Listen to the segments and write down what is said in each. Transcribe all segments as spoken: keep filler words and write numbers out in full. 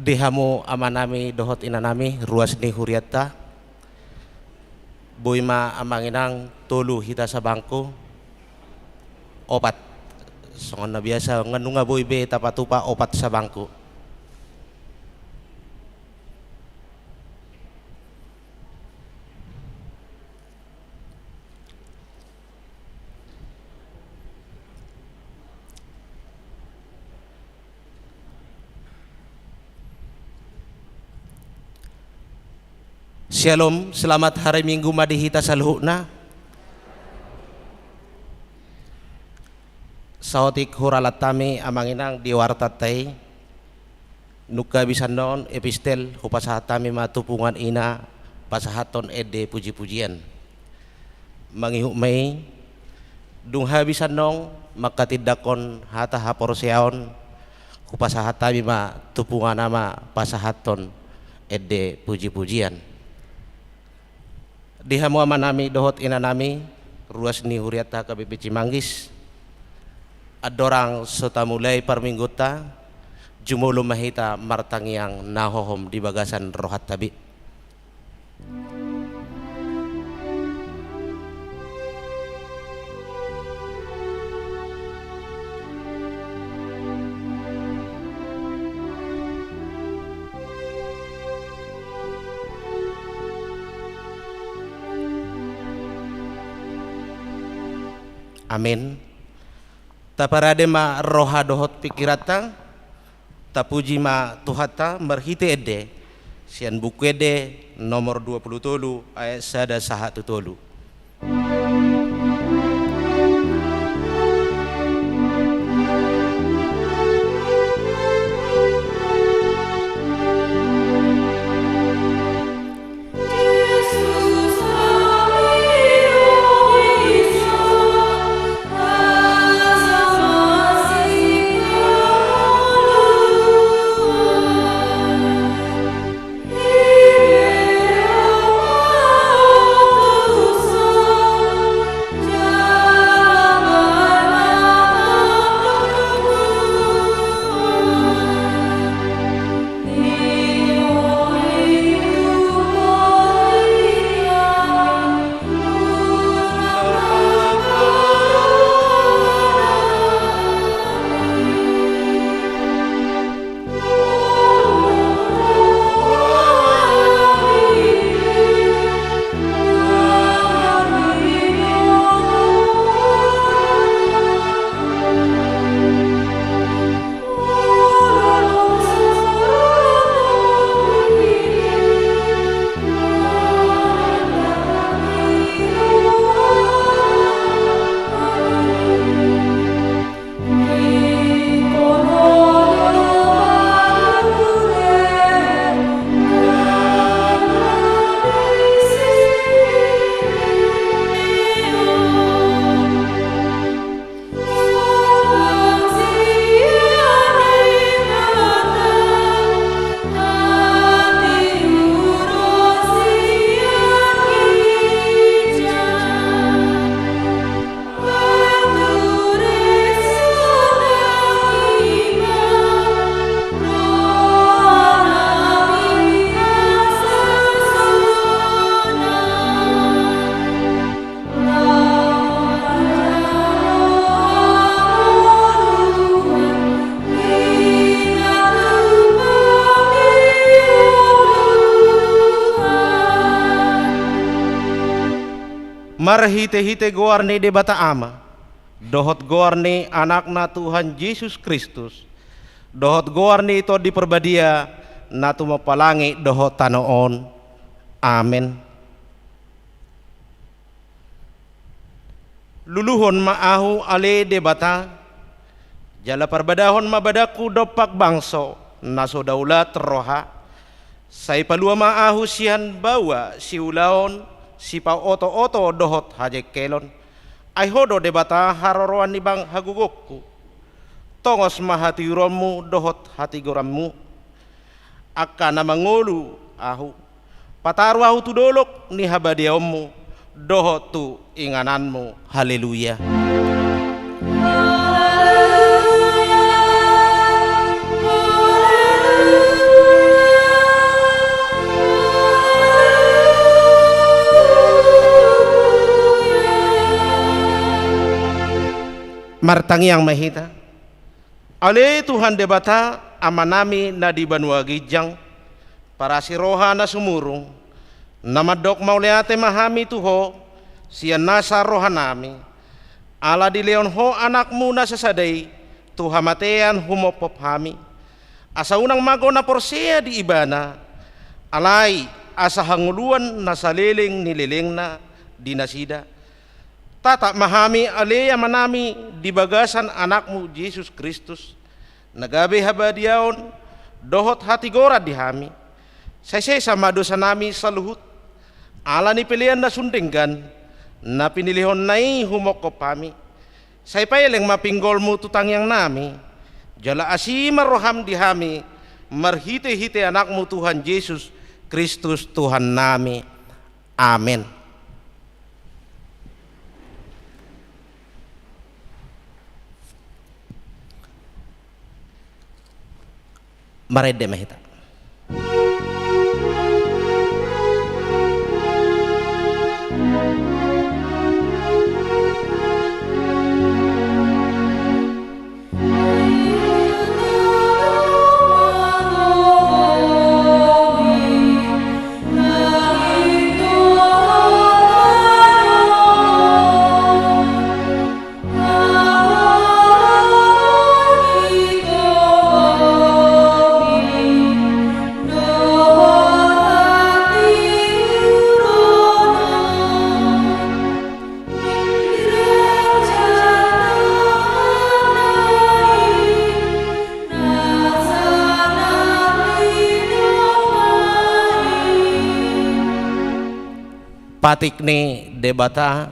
Di hamu amanami dohot inanami, ruas ni hurianta, boi ma amang inang tolu hita sabangku, opat. Songon na biasa, nga nunga boi be tapatupa opat sabangku. Syalom, selamat hari Minggu ma di hita saluhutna. Saotik huralanta hami amang inang di wartanta i. Nunga habis annon epistel, hupasahat hami ma tu punguan ina pasahathon ende pujipujian. Mangihut ma i, dung habis annon manghatindanghon hata haporseaon, hupasahat hami ma tu punguan ama pasahathon ende pujipujian. Di hamu amanami dohot inanami, ruas ni hurianta H K B P Cimanggis, andorang so tamulai parminggunta, jumolo ma hita martangiang na hohom di bagasan rohanta be. Amin. Taparade ma roha dohot pingkiranta, tapuji ma Tuhanta marhite ende, sian Buku Ende nomor dua pulu tolu ayat sada sahat tu tolu. Marhitehite goar ni Debata Ama, dohot goar ni Anakna Tuhan Jesus Kristus, dohot goar ni Tondi Parbadia, na tumompa langit dohot tano on. Amen. Luluhon ma ahu ale Debata, jala parbadahon ma badanku dompak bangso na so daulat roha. Sai palua ma ahu sian baoa siulaon, sipaotooto dohot hajengkelon. Ai Ho do Debata haroroan ni bang hagogoonku. Tongos ma hatiuronmu dohot hatigoranmu. Angka na mangolu ahu, pataru ahu tu dolok ni habadiaonmu dohot tu ingananmu. Haleluya. Martangiang ma hita. Ale Tuhan Debata, Amanami na di banua ginjang, parasi roha na sumurung, na mandok mauliate ma hami tu Ho, sian nasa rohanami, ala dilehon Ho Anakmu na sasada i tu hamatean humophop hami, asa unang mago na porsea di Ibana, alai asa hangoluan na saleleng ni lelengna di nasida. Tatap ma hami ale Amanami di bagasan Anakmu Jesus Kristus, na gabe habadiaon dohot hatigoran di hami. Sai sesa ma dosanami saluhut, ala ni pelean na sun denggan, na pinilihonNa i humongkop hami. Sai paeleng ma pinggolMu tu tangiangnami, jala asi ma rohaM di hami, marhitehite Anakmu Tuhan Jesus Kristus Tuhannami. Amen. Marende ma hita. Patik ni Debata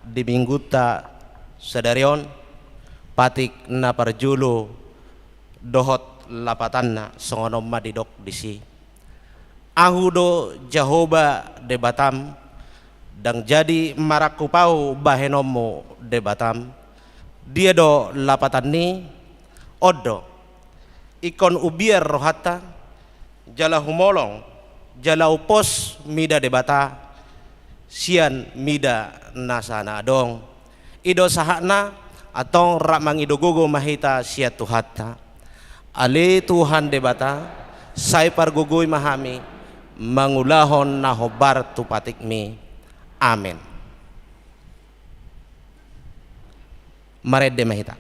di minggunta sadari on, patik na parjolo dohot lapatanna songon on ma didok disi. Ahu do Jahowa Debatam, ndang jadi marangkup ahu bahenonmu Debatam. Dia do lapatan ni? On do. Ingkon umbiar rohanta, jala humolong, jala umpos mida Debata, sian mida nasa na adong. I do sahatna, antong rap mangido gogo ma hita sian Tuhanta. Ale Tuhan Debata, sai pargogoi ma hami, mangulahon na hombar tu patikmi. Amen. Marende ma hita.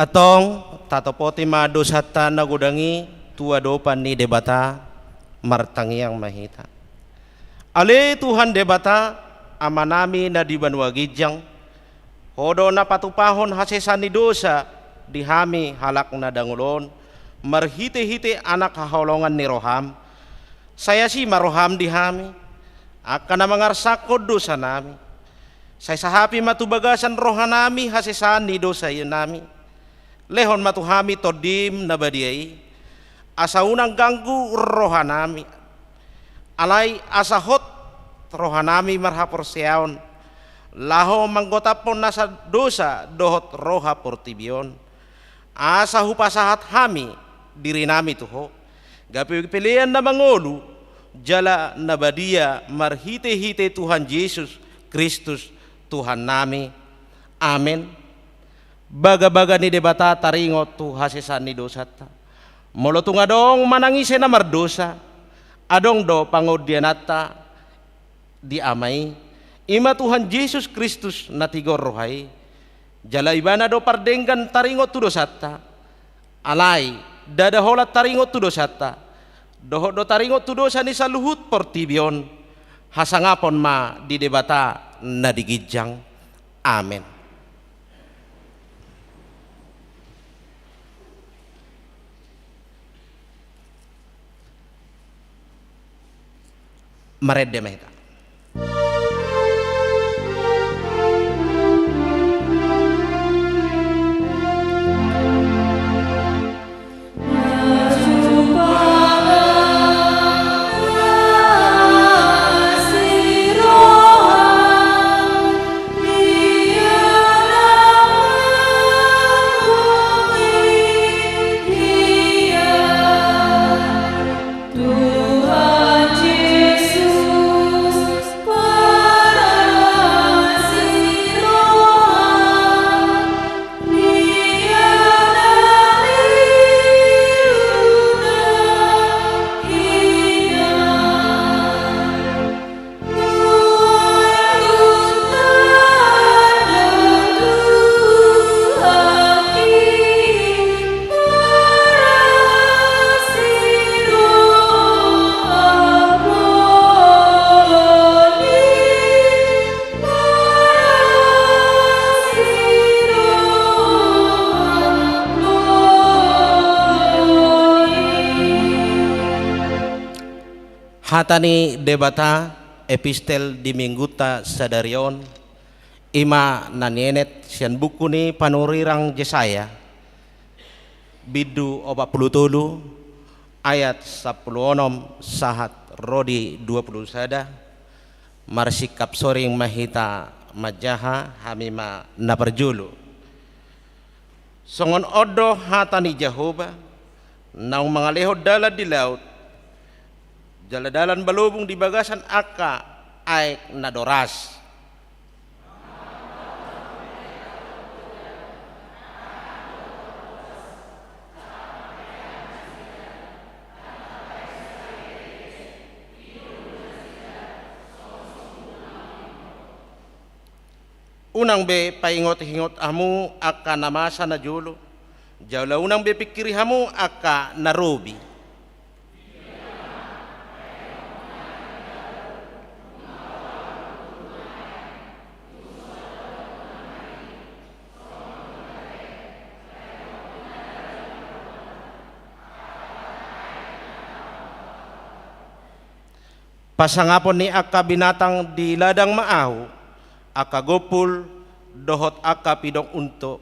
Antong tatopoti ma dosanta na godang i tu adopan ni Debata. Martangiang ma hita. Ale Tuhan Debata, Amanami na di banua ginjang, Ho do na patupahon hasesaan ni dosa di hami halak na dangol on, marhitehite Anak haholongan ni roham. Sai asi ma roham di hami, angka na mangarsakhon dosanami. Sai sahapi ma tu bagasan rohanami hasesaan ni dosanami. Lehon ma tu hami Tondim na badia i, asa unang ganggu rohanami. Alai asa hot rohanami marhaporseaon, laho manggotaphon nasa dosa dohot roha portibi on, asa hupasahat hami dirinami tu Ho, gabe pelean na mangolu jala na badia marhitehite Tuhan Jesus Kristus Tuhannami. Amen. Bagabaga ni Debata taringot tu hasesaan ni dosanta. Molo tung adong manang ise na mardosa, adong do pangondiananta di Ama i, i ma Tuhan Jesus Kristus na tigor roha i. Jala Ibana do pardenggan taringot tu dosanta. Alai ndada holan taringot tu dosanta, dohot do taringot tu dosa ni saluhut portibi on. Hasangapon ma di Debata na di ginjang. Amen. Marende ma hita. Hata ni Debata, epistel di minggunta sadari on, i ma na nienet sian buku ni panurirang Jesaya, bindu opat pulu tolu, ayat sampulu onom sahat ro di dua pulu sada. Marsingkap soring ma hita manjaha, hami ma na parjolo. Songon on do hata ni Jahowa, naung mangalehon dalan di laut, jala dalan balobung di bagasan angka aek na doras. Unang be paingotingot hamu angka na masa na jolo, jala unang be pingkiri hamu angka na robi. Pasangapon ni angka binatang di ladang ma ahu, angka gompul dohot angka pidong unto.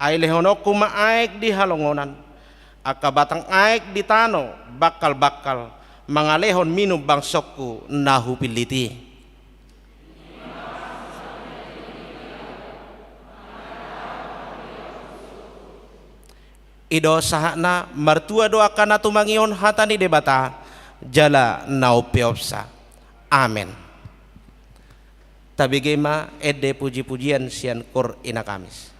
Ai lehononku ma aek di halongonan, angka batang aek di tano bangkal-bangkal, mangalehon minum bangsongku na hupillit i. I do sahatna. Martua do angka na tumangihon hata ni Debata jala na umpeopsa. Amen. Tabege ma ende puji-pujian sian Koor Ina Kamis.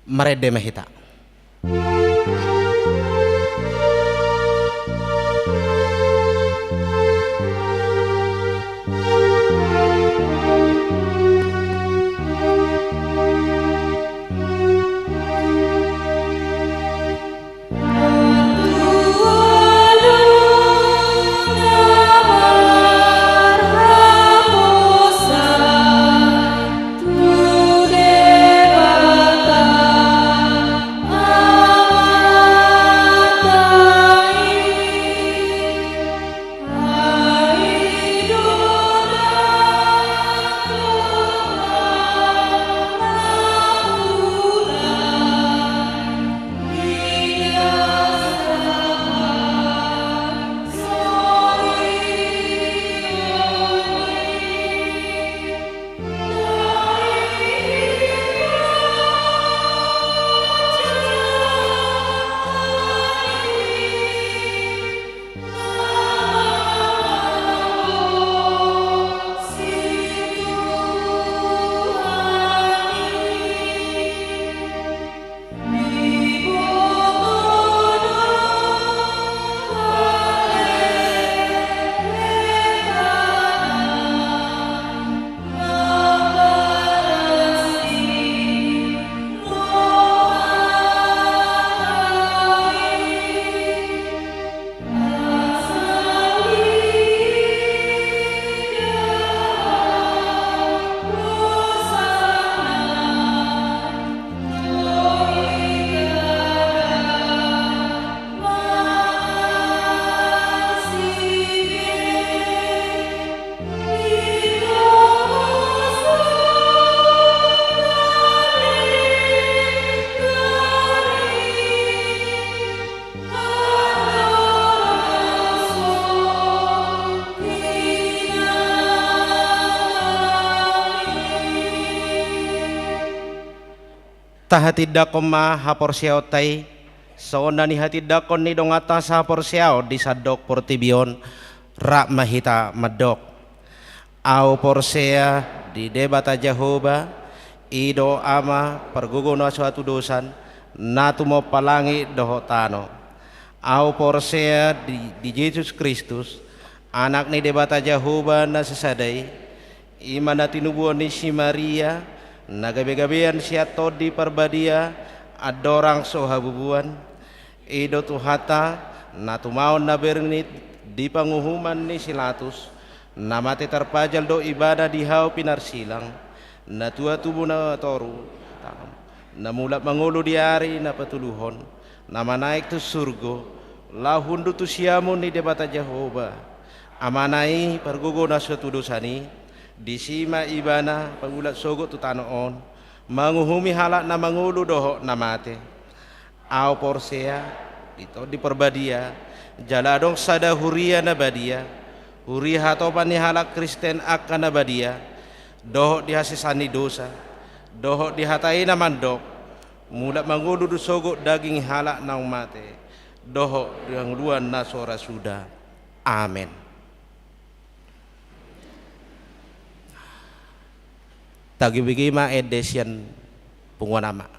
Marende ma hita. Tahatindangkon ma haporseaonta i, songon na nihatindangkon ni donganta sahaporseaon di sandok portibi on, rap ma hita mandok. Ahu porsea di Debata Jahowa, i do Ama pargogo na so hatudosan, na tumompa langit dohot tano. Ahu porsea di, di Jesus Kristus, Anak ni Debata Jahowa na sasada i, i ma na tinubuan ni si Maria, na gabegabean sian Tondi Parbadia, andorang so habubuan. I do Tuhanta, na tumaon na bernit di panguhuman ni si Latus, na mate tarpajal do Ibana di hau pinarsilang, na tua tubu na toru, na mulak mangolu di ari na patoluhon, na manaek tu surgo, laho hundul tu siamun ni Debata Jahowa, Amana i pargogo na so hatudosan i, disi ma Ibana paulak sogot tu tano on, manguhumi halak na mangolu dohot na mate. Ahu porsea di Tondi Parbadia, jala adong sada huria na badia, huria hatopan ni halak Kristen angka na badia, dohot di hasesaan ni dosa, dohot di hata i na mandok, mulak mangolu do sogot daging halak naung mate, dohot di hangoluan na so ra suda. Amen. Tagihon ma ende sian punguan ama.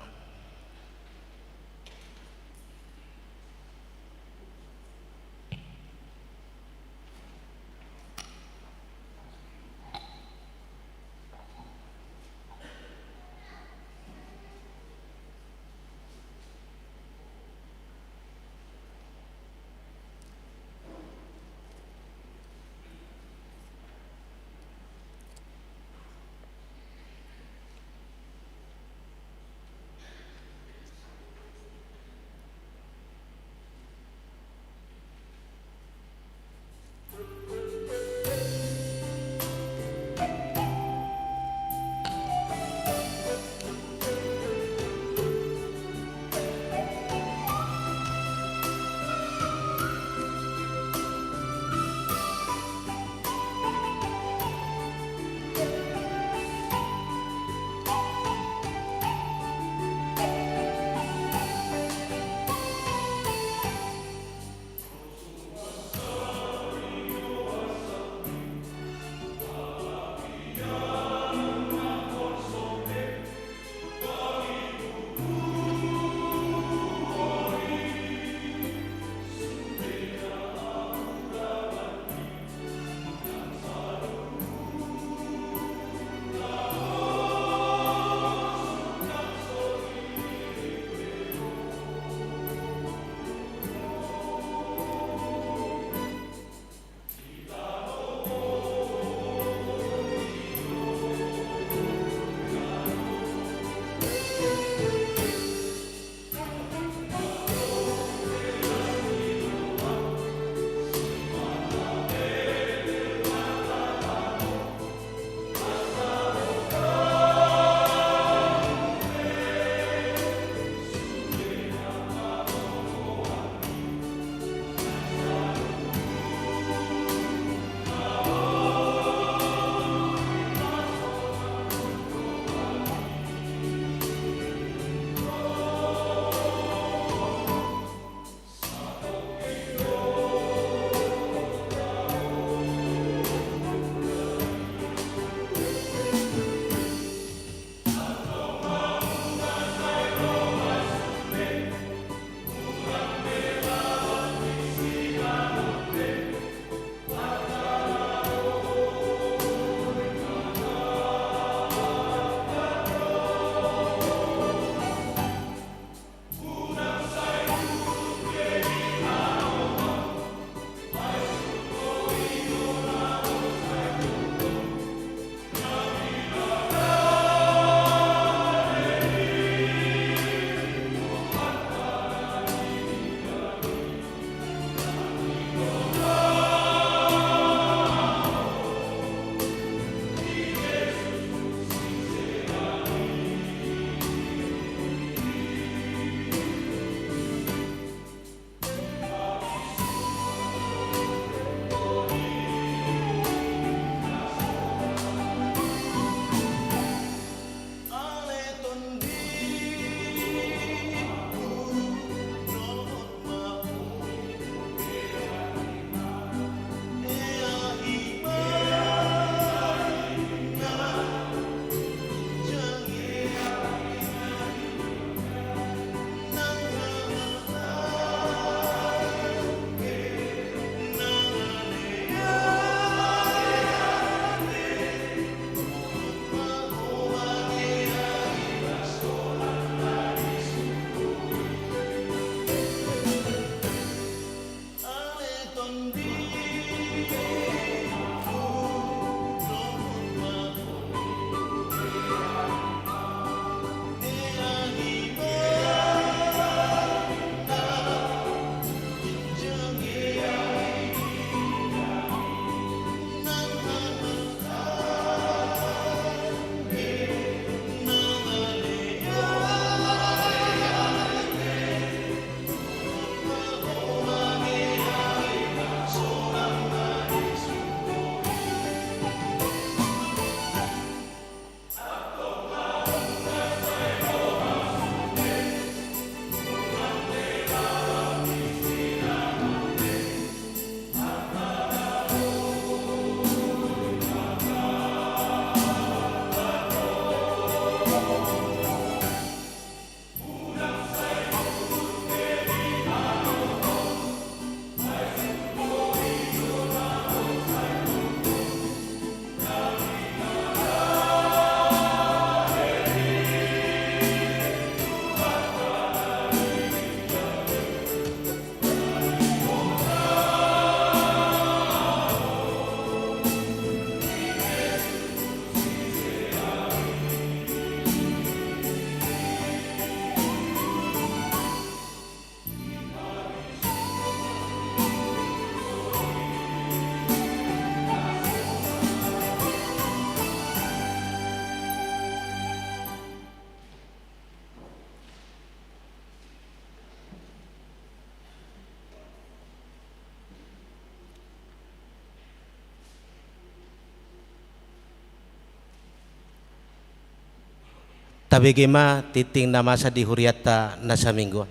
Tabege ma tingting na masa di hurianta na saminggu on.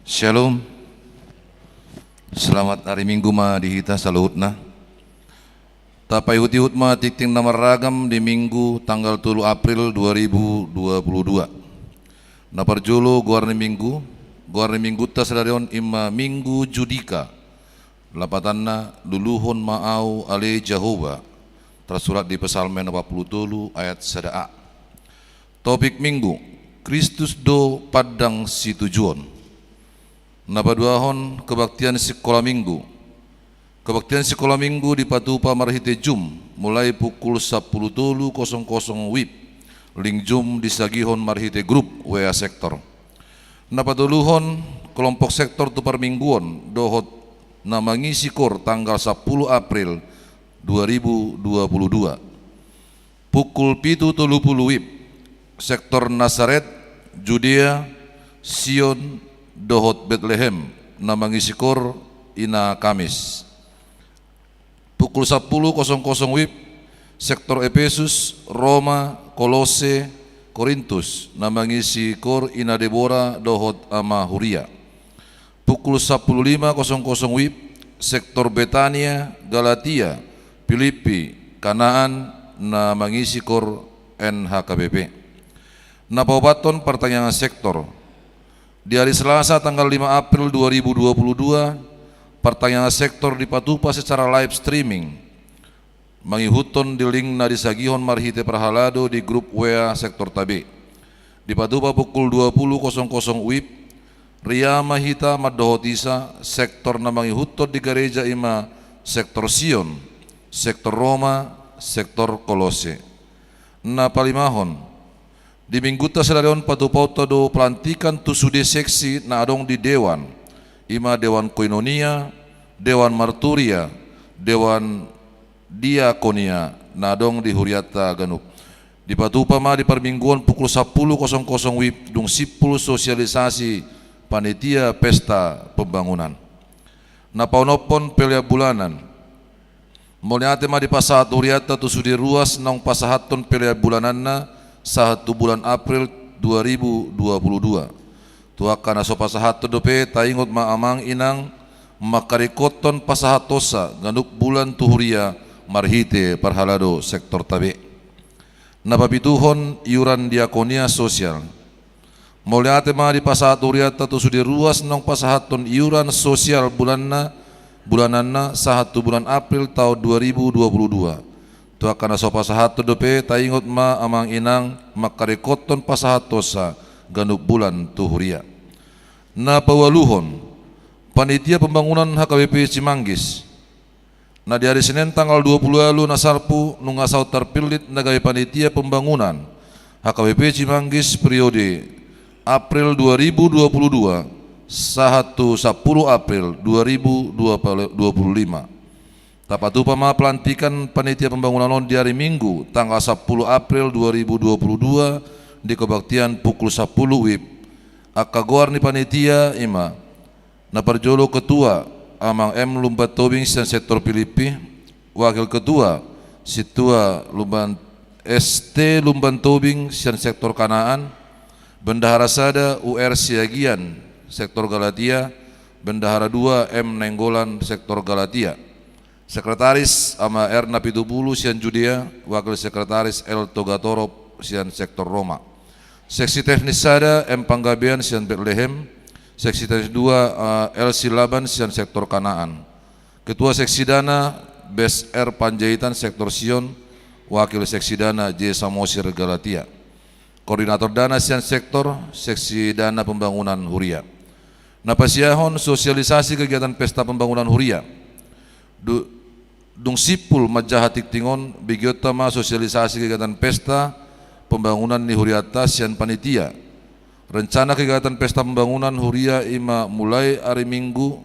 Shalom. Selamat hari Minggu ma di hita saluhutna. Tapaihut-ihut ma tingting na marragam di Minggu tanggal tolu April dua ribu dua puluh dua. Na parjolo goar ni Minggu, goar ni Minggunta sadari on ima Minggu Judika. Lapatanna, luluhon ma ahu ale Jahowa, tarsurat di Psalmen opat pulu tolu ayat sada a. Topik Minggu, Kristus do pandang situjuon. Na paduahon, kebaktian sikola Minggu. Kebaktian sikola Minggu dipatupa marhite Zoom, mulai pukul sampulu tolu kosong kosong wib. Link Zoom disagihon marhite grup W A sektor. Na patoluhon, kelompok sektor tu parmingguon dohot na mangisi koor tanggal sampulu April dua ribu dua puluh dua. Pukul pitu tolu pulu wib, sektor Nasaret, Judea, Sion, dohot Betlehem, na mangisi koor i na Kamis. Pukul sampulu kosong kosong wib, sektor Epesus, Roma, Kolose, Korintus, na mangisi koor i na Debora dohot ama huria. Pukul sampulu lima kosong kosong wib, sektor Betania, Galatia, Pilippi, Kanaan, na mangisi koor N H K B P. Na paopathon, partangiangan sektor. Di ari Selasa tanggal lima April dua ribu dua puluh dua, partangiangan sektor dipatupa secara live streaming, mangihuthon di link na disagihon marhite parhalado di grup W A sektor tabe. Dipatupa pukul dua pulu kosong kosong wib. Ria ma hita mandohoti sa, sektor na mangihuthon di gareja ima sektor Sion, sektor Roma, sektor Kolose. Na palimahon, di Minggunta sadari on patupaonta do pelantikan tu sude seksi na adong di dewan, ima dewan koinonia, dewan marturia, dewan diakonia, na adong di hurianta ganup. Dipatupa ma di parmingguon pukul sampulu kosong kosong wib dung simpul sosialisasi panitia pesta pembangunan. Na paonomhon, pelean bulanan. Mauliate ma dipasahat hurianta tu sude ruas naung pasahathon pelean bulananna sahat tu bulan April dua ribu dua puluh dua. Tu angka na so pasahathon dope, taingot ma amang inang mangkaringkothon pasahathonsa ganup bulan tu huria marhite parhalado sektor tabe. Na papituhon, iuran diakonia sosial. Mauliate ma dipasahat hurianta tu sude ruas naung pasahathon iuran sosial bulanna, bulananna sahat tu bulan April taon dua ribu dua puluh dua. Tu angka na so pasahathon dope, taingot ma amang inang mangkaringkothon pasahathonsa ganup bulan tu huria. Na paualuhon, panitia pembangunan H K B P Cimanggis. Na di ari Senen tanggal dua pulu ualu na salpu nunga saut tarpillit na gabe panitia pembangunan H K B P Cimanggis periode April dua ribu dua puluh dua sahat tu sampulu April dua ribu dua puluh lima. Tapatupa ma pelantikan panitia pembangunan on di ari Minggu tanggal sampulu April dua ribu dua puluh dua di kebaktian pukul sampulu wib. Angka goar ni panitia ima: na parjolo ketua, Amang M Lumban Tobing sian sektor Pilippi, wakil ketua, Sintua Lumban, S T Lumban Tobing sian sektor Kanaan, bendahara sada, U R Siagian sektor Galatia, bendahara dua, M Nainggolan sektor Galatia. Sekretaris, Ama Erna Pitupulu sian Judea, wakil sekretaris L Togatorop sian sektor Roma. Seksi teknis sada, M Panggabean sian Betlehem, seksi teknis dua, eh, L Silaban sian sektor Kanaan. Ketua seksi dana, Bes R Panjaitan sektor Sion, wakil seksi dana J Samosir Galatia. Koordinator dana sian sektor, seksi dana pembangunan huria. Na pasiahon, sosialisasi kegiatan pesta pembangunan huria. Du-, dung simpul manjaha tingting on, begeonta ma sosialisasi kegiatan pesta pembangunan ni hurianta sian panitia. Rencana kegiatan pesta pembangunan huria ima mulai ari Minggu,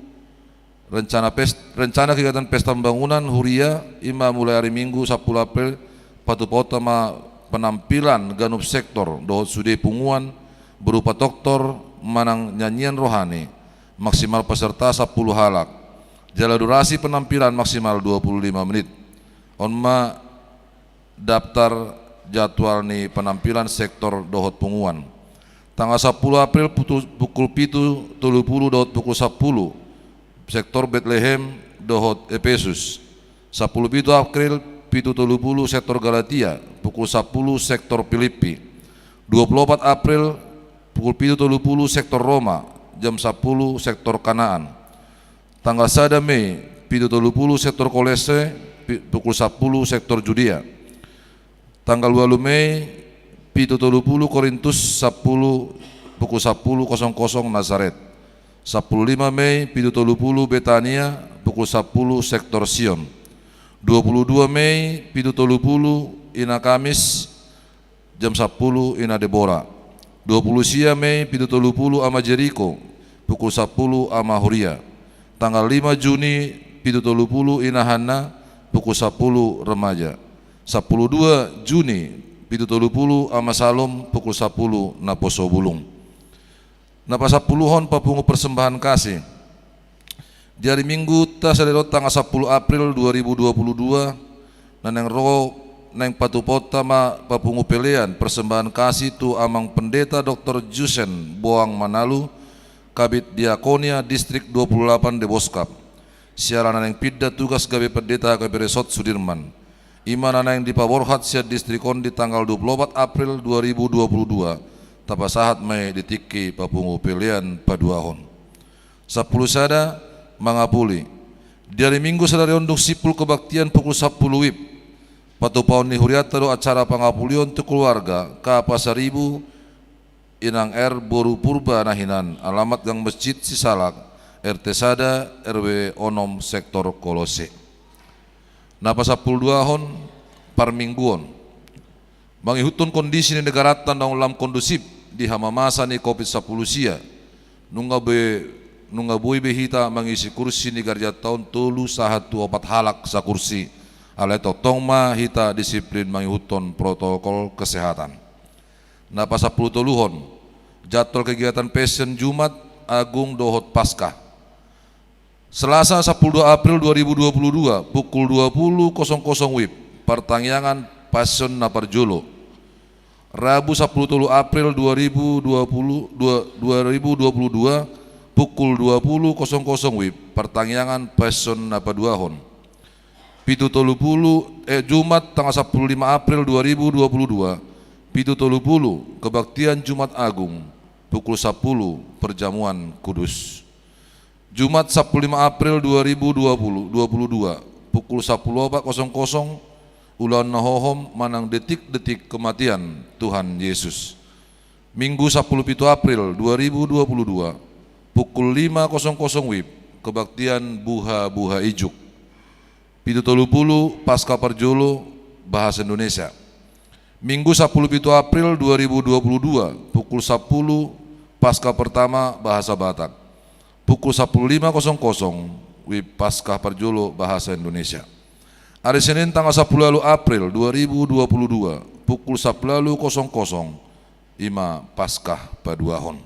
Rencana pes-, rencana kegiatan pesta pembangunan huria ima mulai ari Minggu sampulu April, patupaonta ma penampilan ganup sektor dohot sude punguan berupa toktor manang nyanyian rohani. Maksimal peserta sampulu halak. Jala durasi penampilan maksimal dua puluh lima menit. On ma daftar jadwal ni penampilan sektor dohot punguan. Tanggal sampulu April putu-, pukul pitu tolu pulu dohot pukul sampulu, sektor Betlehem dohot Epesus. Sampulu pitu April, pitu tolu pulu sektor Galatia, pukul sampulu sektor Pilippi. Dua pulu opat April, pukul pitu tolu pulu sektor Roma, jam sampulu sektor Kanaan. Tanggal sada Mei, pitu tolu pulu sektor Kolose, pi-, pukul sampulu sektor Judea. Tanggal ualu Mei, pitu tolu pulu Korintus sampulu, pukul sampulu kosong kosong Nasaret. Sampulu lima Mei, pitu tolu pulu Betania, pukul sampulu sektor Sion. Dua pulu dua Mei, pitu tolu pulu Ina Kamis, jam sampulu Ina Debora. Dua pulu sia Mei, pitu tolu pulu Ama Jeriko, pukul sampulu Ama Huria. Tanggal lima Juni, pitu tolu pulu Ina Hanna, pukul sampulu remaja. Sampulu dua Juni, pitu tolu pulu Ama Salom, pukul sampulu naposo bulung. Na pasampuluhon papungu persembahan kasih. Di ari Minggu ta sadari on tanggal sampulu April dua ribu dua puluh dua, na naeng ro, naeng patupaonta ma papungu pelean persembahan kasih tu Amang Pendeta Doktor Jusen Boang Manalu, Kabid Diakonia Distrik dua puluh delapan Deboskap. Siala na naeng pinda tugas gabe pendeta K P R Sot Sudirman. I ma na naeng dipaborhat sian distrik on di tanggal dua puluh opat April dua ribu dua puluh dua, tapasahat ma i di tingki papungu pelean paduahon. Sampulu sada, mangapuli. Di ari Minggu sadari on dung simpul kebaktian pukul sampulu wib, patupaon ni hurianta do acara pangapulion tu keluarga K Pasaribu, Inang R boru Purba na hinan, alamat Gang Mesjid Sisalak, R T sada, R W onom, sektor Kolose. Na pasampulu duahon, parmingguon. Mangihuthon kondisi ni negaranta naung lam kondusif di hamamasa ni Covid sampulu sia, nunga be-, nunga boi be hita mangisi kursi ni garjanta on tolu sahat tu opat halak sakursi. Alai tongtong ma hita disiplin mangihuthon protokol kesehatan. Na pasampulu toluhon, jadwal kegiatan Passion, Jumat Agung dohot Paskah. Selasa sampulu dua April dua ribu dua puluh dua, pukul dua puluh kosong kosong wib, partangiangan Passion na parjolo. Rabu sampulu tolu April dua ribu dua puluh dua, dua ribu dua puluh dua, pukul dua puluh kosong kosong wib, partangiangan Passion na paduahon. Pitu tolu pulu, eh, Jumat tanggal sampulu lima April dua ribu dua puluh dua, pitu tolu pulu, kebaktian Jumat Agung, pukul sampulu, perjamuan kudus. Jumat sampulu lima April dua ribu dua puluh, dua puluh dua, pukul sampulu opat kosong kosong, ulaon na hohom manang detik-detik kematian Tuhan Yesus. Minggu sampulu pitu April dua ribu dua puluh dua, pukul lima kosong kosong wib, kebaktian buha-buha ijuk. Pitu tolu pulu, Paskah parjolo, bahasa Indonesia. Minggu sampulu pitu April dua ribu dua puluh dua, pukul sampulu, Paskah pertama, bahasa Batak. Pukul sampulu lima kosong kosong, wib Paskah parjolo, bahasa Indonesia. Ari Senin tanggal sampulu ualu April dua ribu dua puluh dua, pukul sampulu ualu kosong kosong, i ma Paskah paduahon.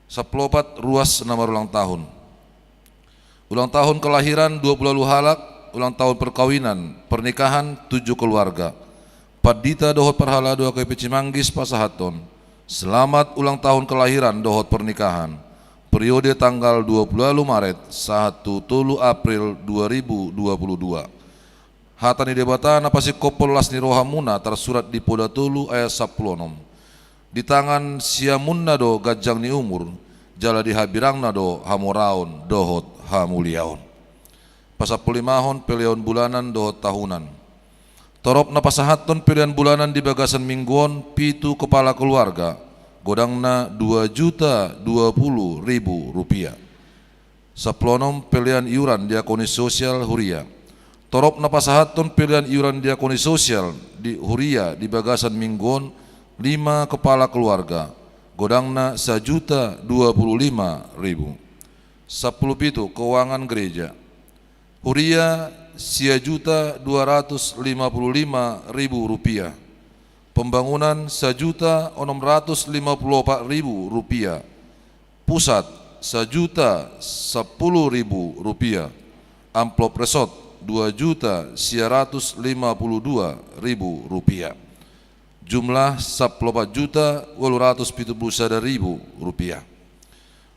Sampulu opat, ruas na marulang tahun. Ulang tahun kelahiran dua pulu ualu halak, ulang tahun perkawinan, pernikahan, tujuh keluarga. Pandita dohot parhalado H K P Cimanggis pasahathon, selamat ulang tahun kelahiran dohot pernikahan, periode tanggal dua pulu ualu Maret sahat tu tolu April dua ribu dua puluh dua. Hata ni Debata na pasingkophon las ni rohamuna tarsurat di Poda tolu ayat sampulu onom. Di tangan siamunna do ganjang ni umur, jala di hambirangna do hamoraon dohot hamuliaon. Pasampulu limahon, peleon bulanan dohot tahunan. Torop na pasahathon pelean bulanan di bagasan minggu on pitu kepala keluarga, godangna dua juta dua pulu ribu rupiah. Sampulu onom, pelean iuran diakonis sosial huria. Torop na pasahathon pelean iuran diakonis sosial di huria di bagasan minggu on lima kepala keluarga, godangna sajuta dua pulu lima ribu. Sampulu pitu, keuangan gereja. Huria sia juta dua ratus lima pulu lima ribu rupiah. Pembangunan sajuta onom ratus lima pulu opat ribu rupiah. Pusat sajuta sampulu ribu rupiah. Amplop resort, dua juta sia ratus lima puluh dua ribu rupiah. Jumlah sampulu opat juta ualu ratus pitu pulu sada ribu rupiah.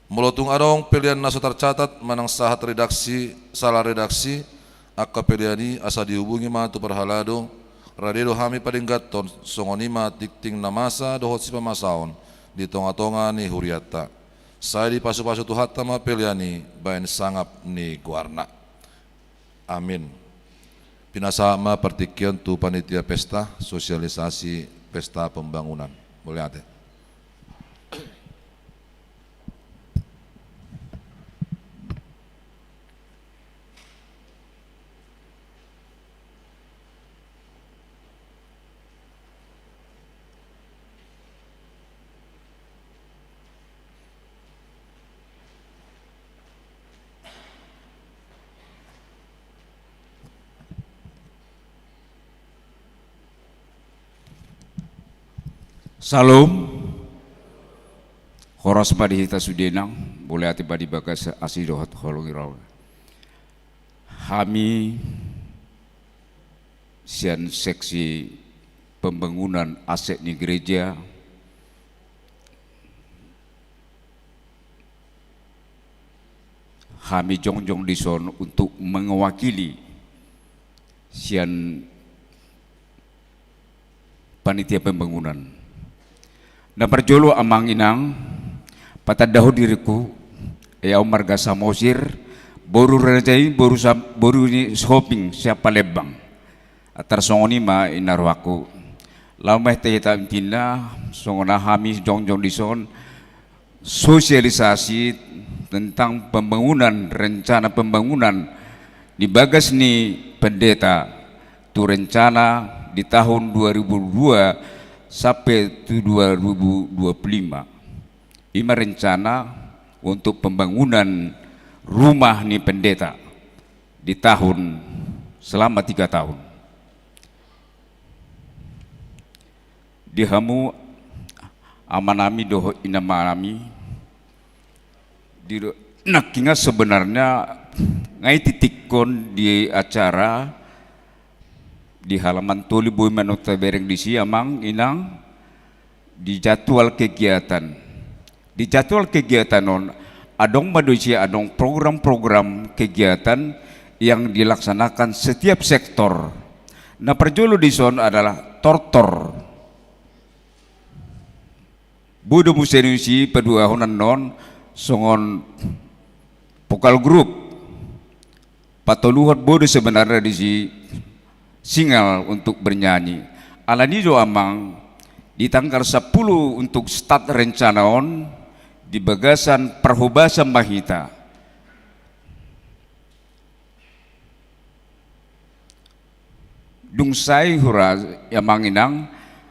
Molo tung adong pelean na so tarcatat manang sahat redaksi, salah redaksi, angka pelean i asa dihubungi ma tu parhalado, rade do hami padengganhon, songon i ma tingting na masa dohot sipamasaon di tonga-tonga ni hurianta. Sai dipasu-pasu Tuhanta ma pelean i baen sangap ni goarna. Amin. Pinasahat ma partingkian tu panitia pesta, sosialisasi pesta pembangunan. Mauliate. Syalom. Horas ma di hita sude, nang mauliate ma di bagasa asi dohot holong ni roha. Hami sian seksi pembangunan aset ni gereja, hami jongjong dison untuk mewakili sian panitia pembangunan. Na parjolo, amang inang, patandahon diringku, ia au marga Samosir, boru Raja i, boru Sam-, boru ni Sihotang sian Palembang. Tarsongon i ma inna rohangku. Laho ma hita-hita intinna, songon na hami jongjong dison, sosialisasi tentang pembangunan, rencana pembangunan di bagas ni pendeta tu rencana di tahun dua ribu dua sampai tu dua ribu dua puluh lima. I ma rencana untuk pembangunan rumah ni pendeta di tahun, selama tiga tahun. Di hamu amanami dohot inamanami, di do-, nangkiningan sebenarnya nunga titikkon di acara di halaman tolu, boi ma annon tabereng disi, amang inang, di jadwal kegiatan. Di jadwal kegiatan on, adong ma do disi, adong program-program kegiatan yang dilaksanakan setiap sektor. Na parjolo dison adalah tortor. Boi do muse disi paduahon annon songon vokal grup. Patoluhon, boi do sebenarnya disi singal untuk bernyanyi. Alani do, amang, di tanggal sampulu untuk start rencana on, di bagasan parhobasan ma hita. Dung sae hura, amang inang,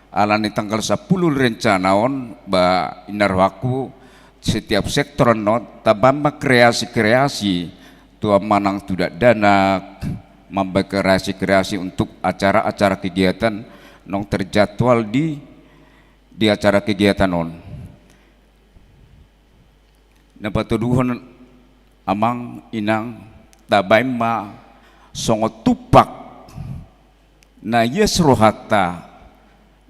alani tanggal sampulu rencana on, ba inna rohangku, setiap sektor annon, tabaen ma kreasi-kreasi, tu manang tu dakdanak, mambaen kreasi-kreasi untuk acara-acara kegiatan naung terjadwal di, di acara kegiatan on. Na patoluhon, amang inang, tabaen ma songon tumpak na ias rohanta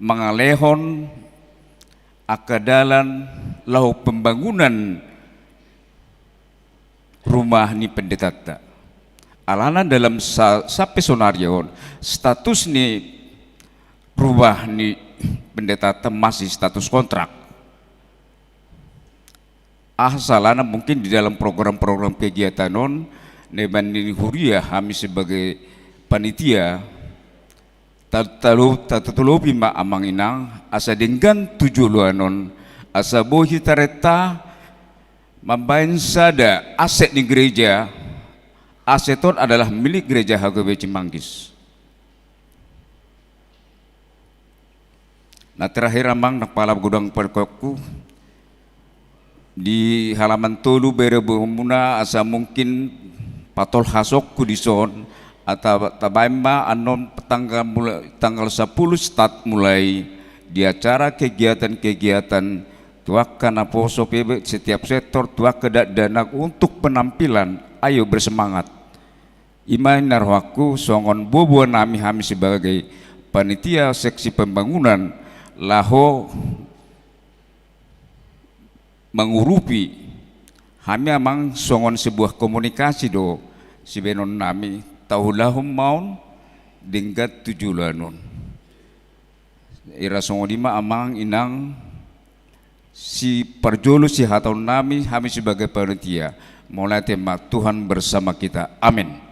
mangalehon angka dalan laho pembangunan rumah ni pendetanta. Alana dalam sa-, sampe sonari on, status ni rumah ni pendetanta masih status kontrak. Aha salahna mungkin di dalam program-program kegiatan on, na ibaen ni huria, hami sebagai panitia, ta-, talu-, ta-, tatolopi ma, amang inang, asa denggan tu joloan on, asa boi hita renta mambaen sada aset ni gereja. Aset on adalah milik Gereja H K B Cimanggis. Na terakhir, amang, na pala godang parkokku, di halaman tolu, bere bohemuna, asa mungkin patolhasonku dison, ata tabaen ma annon tanggal mula-, tanggal sampulu start mulai di acara kegiatan-kegiatan tu angka naposo pe setiap sektor, tu angka dakdanak untuk penampilan, ayo bersemangat. I ma na rohangku songon boaboanami hami sebagai panitia seksi pembangunan laho mangurupi hami amang songon sebuah komunikasi do sibahenonnami taulahon ma on denggan tu joloan on. Ira songon i ma amang inang siparjolo sihatahononnami hami sebagai panitia. Mauliate ma, Tuhan bersama kita. Amin.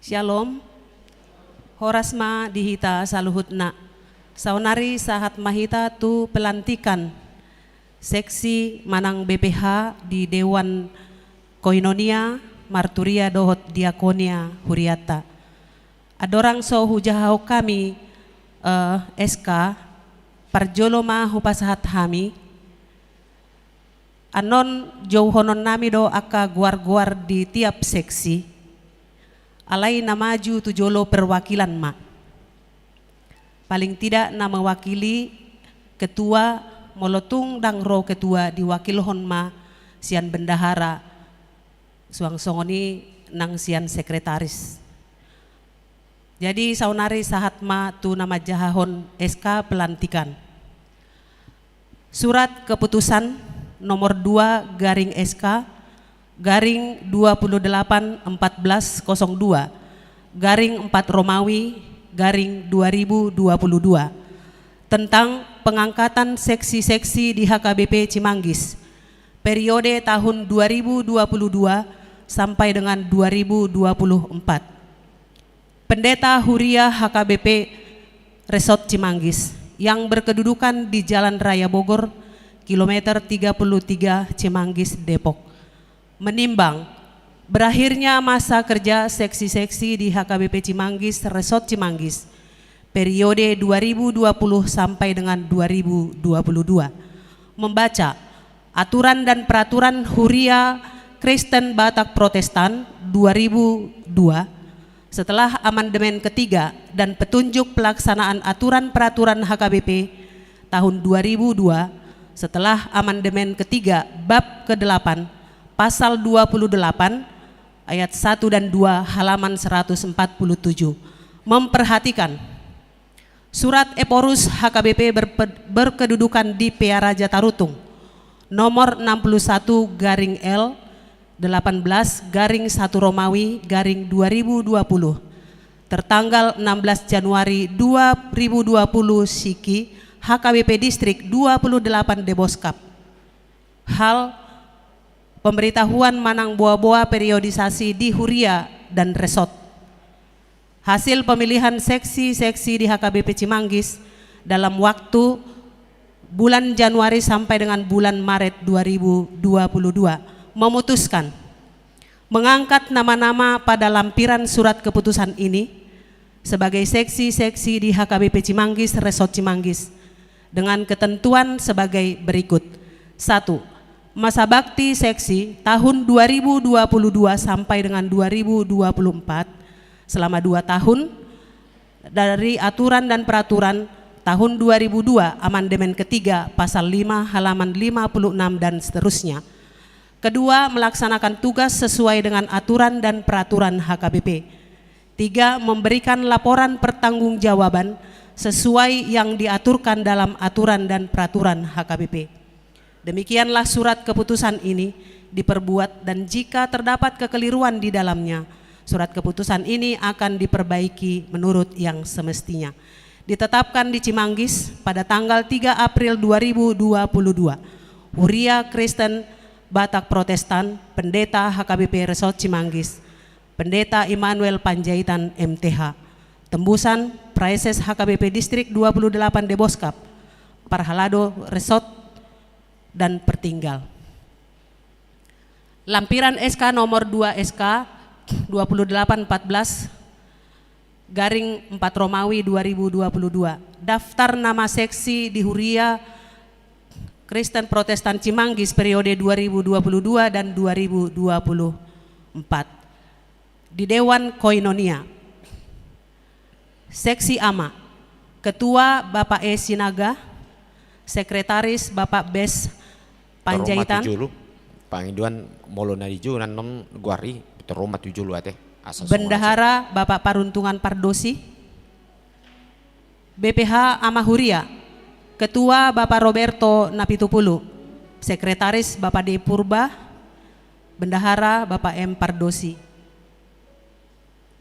Syalom. Horas ma di hita saluhutna. Saonari sahat ma hita tu pelantikan seksi manang B P H di Dewan Koinonia, Marturia dohot Diakonia huriata. Andorang so hujahahon hami, eh, S K, parjolo ma hupasahat hami. Annon jouhononnami do angka goar-goar di tiap seksi. Alai na maju tu jolo perwakilan ma. Paling tidak na mewakili ketua, molo tung ndang ro ketua diwakilhon ma sian bendahara, suang songon i nang sian sekretaris. Jadi saonari sahat ma tu na manjahahon S K pelantikan. Surat keputusan nomor dua garing S K garing dua puluh delapan empat belas kosong dua garing empat Romawi garing dua ribu dua puluh dua tentang pengangkatan seksi-seksi di H K B P Cimanggis periode tahun dua ribu dua puluh dua sampai dengan dua ribu dua puluh empat. Pendeta Huria H K B P Resort Cimanggis yang berkedudukan di Jalan Raya Bogor, kilometer tiga puluh tiga, Cimanggis, Depok, menimbang berakhirnya masa kerja seksi-seksi di H K B P Cimanggis Resort Cimanggis periode dua ribu dua puluh sampai dengan dua ribu dua puluh dua. Membaca aturan dan peraturan Huria Kristen Batak Protestan dua ribu dua, setelah amandemen ketiga dan petunjuk pelaksanaan aturan peraturan H K B P tahun dua ribu dua, setelah amandemen ketiga bab kedelapan, pasal dua puluh delapan, ayat satu dan dua, halaman seratus empat puluh tujuh, memperhatikan surat Ephorus H K B P berpe-, berkedudukan di Pearaja Tarutung, nomor enam puluh satu garing L delapan belas garing satu Romawi garing dua ribu dua puluh, tertanggal enam belas Januari dua ribu dua puluh, Siki, H K B P Distrik dua puluh delapan Deboskap. Hal pemberitahuan manang boa-boa periodisasi di Huria dan Resort. Hasil pemilihan seksi-seksi di H K B P Cimanggis dalam waktu bulan Januari sampai dengan bulan Maret dua ribu dua puluh dua memutuskan mengangkat nama-nama pada lampiran surat keputusan ini sebagai seksi-seksi di H K B P Cimanggis, Resort Cimanggis, dengan ketentuan sebagai berikut. Satu, masa bakti seksi tahun dua ribu dua puluh dua sampai dengan dua ribu dua puluh empat, selama dua tahun, dari aturan dan peraturan tahun dua ribu dua, amandemen ketiga, pasal lima, halaman lima puluh enam, dan seterusnya. Kedua, melaksanakan tugas sesuai dengan aturan dan peraturan H K B P. Tiga, memberikan laporan pertanggungjawaban sesuai yang diaturkan dalam aturan dan peraturan H K B P. Demikianlah surat keputusan ini diperbuat, dan jika terdapat kekeliruan di dalamnya, surat keputusan ini akan diperbaiki menurut yang semestinya. Ditetapkan di Cimanggis pada tanggal tiga April dua ribu dua puluh dua. Huria Kristen Batak Protestan, Pendeta H K B P Resort Cimanggis, Pendeta Immanuel Panjaitan M T H, Tembusan, Praeses H K B P Distrik dua puluh delapan Deboskap, Parhalado Resort, dan Pertinggal. Lampiran S K nomor dua S K dua puluh delapan empat belas garing empat Romawi dua ribu dua puluh dua. Daftar nama seksi di Huria Kristen Protestan Cimanggis periode dua ribu dua puluh dua dan dua ribu dua puluh empat. Di Dewan Koinonia. Seksi Ama. Ketua Bapak E Sinaga, Sekretaris Bapak Bes Panjaitan. Toroma tu julu, pangidoan molo na di julu nannon goari, toroma tu julu ate. Asa songon Bendahara Bapak Paruntungan Pardosi. B P H Ama Huria. Ketua Bapak Roberto Napitupulu. Sekretaris Bapak D Purba. Bendahara Bapak M Pardosi.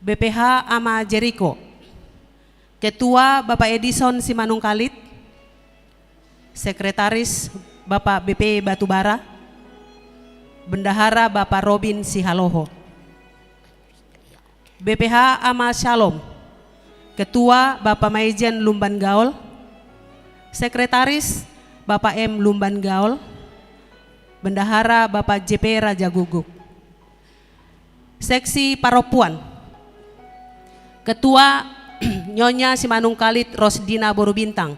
B P H Ama Jeriko. Ketua Bapak Edison Simanungkalit. Sekretaris Bapak B P Batubara. Bendahara Bapak Robin Sihaloho. B P H Ama Shalom. Ketua Bapak Maijen Lumban Gaol. Sekretaris Bapak M Lumban Gaol. Bendahara Bapak J P Rajaguguk. Seksi Parompuan. Ketua Nyonya Simanungkalit Rosdina Boru Bintang.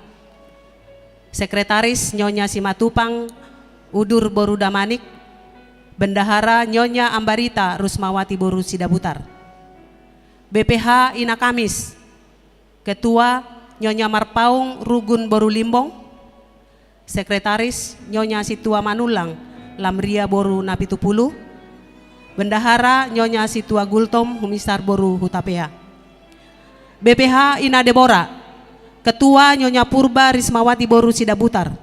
Sekretaris Nyonya Simatupang Udur Boru Damanik. Bendahara Nyonya Ambarita Rusmawati Boru Sidabutar. B P H Ina Kamis. Ketua Nyonya Marpaung Rugun Boru Limbong. Sekretaris Nyonya Situa Manullang Lamria Boru Napitupulu. Bendahara Nyonya Situa Gultom Humisar Boru Hutapea. B P H Ina Debora. Ketua Nyonya Purba Rismawati Boru Sidabutar.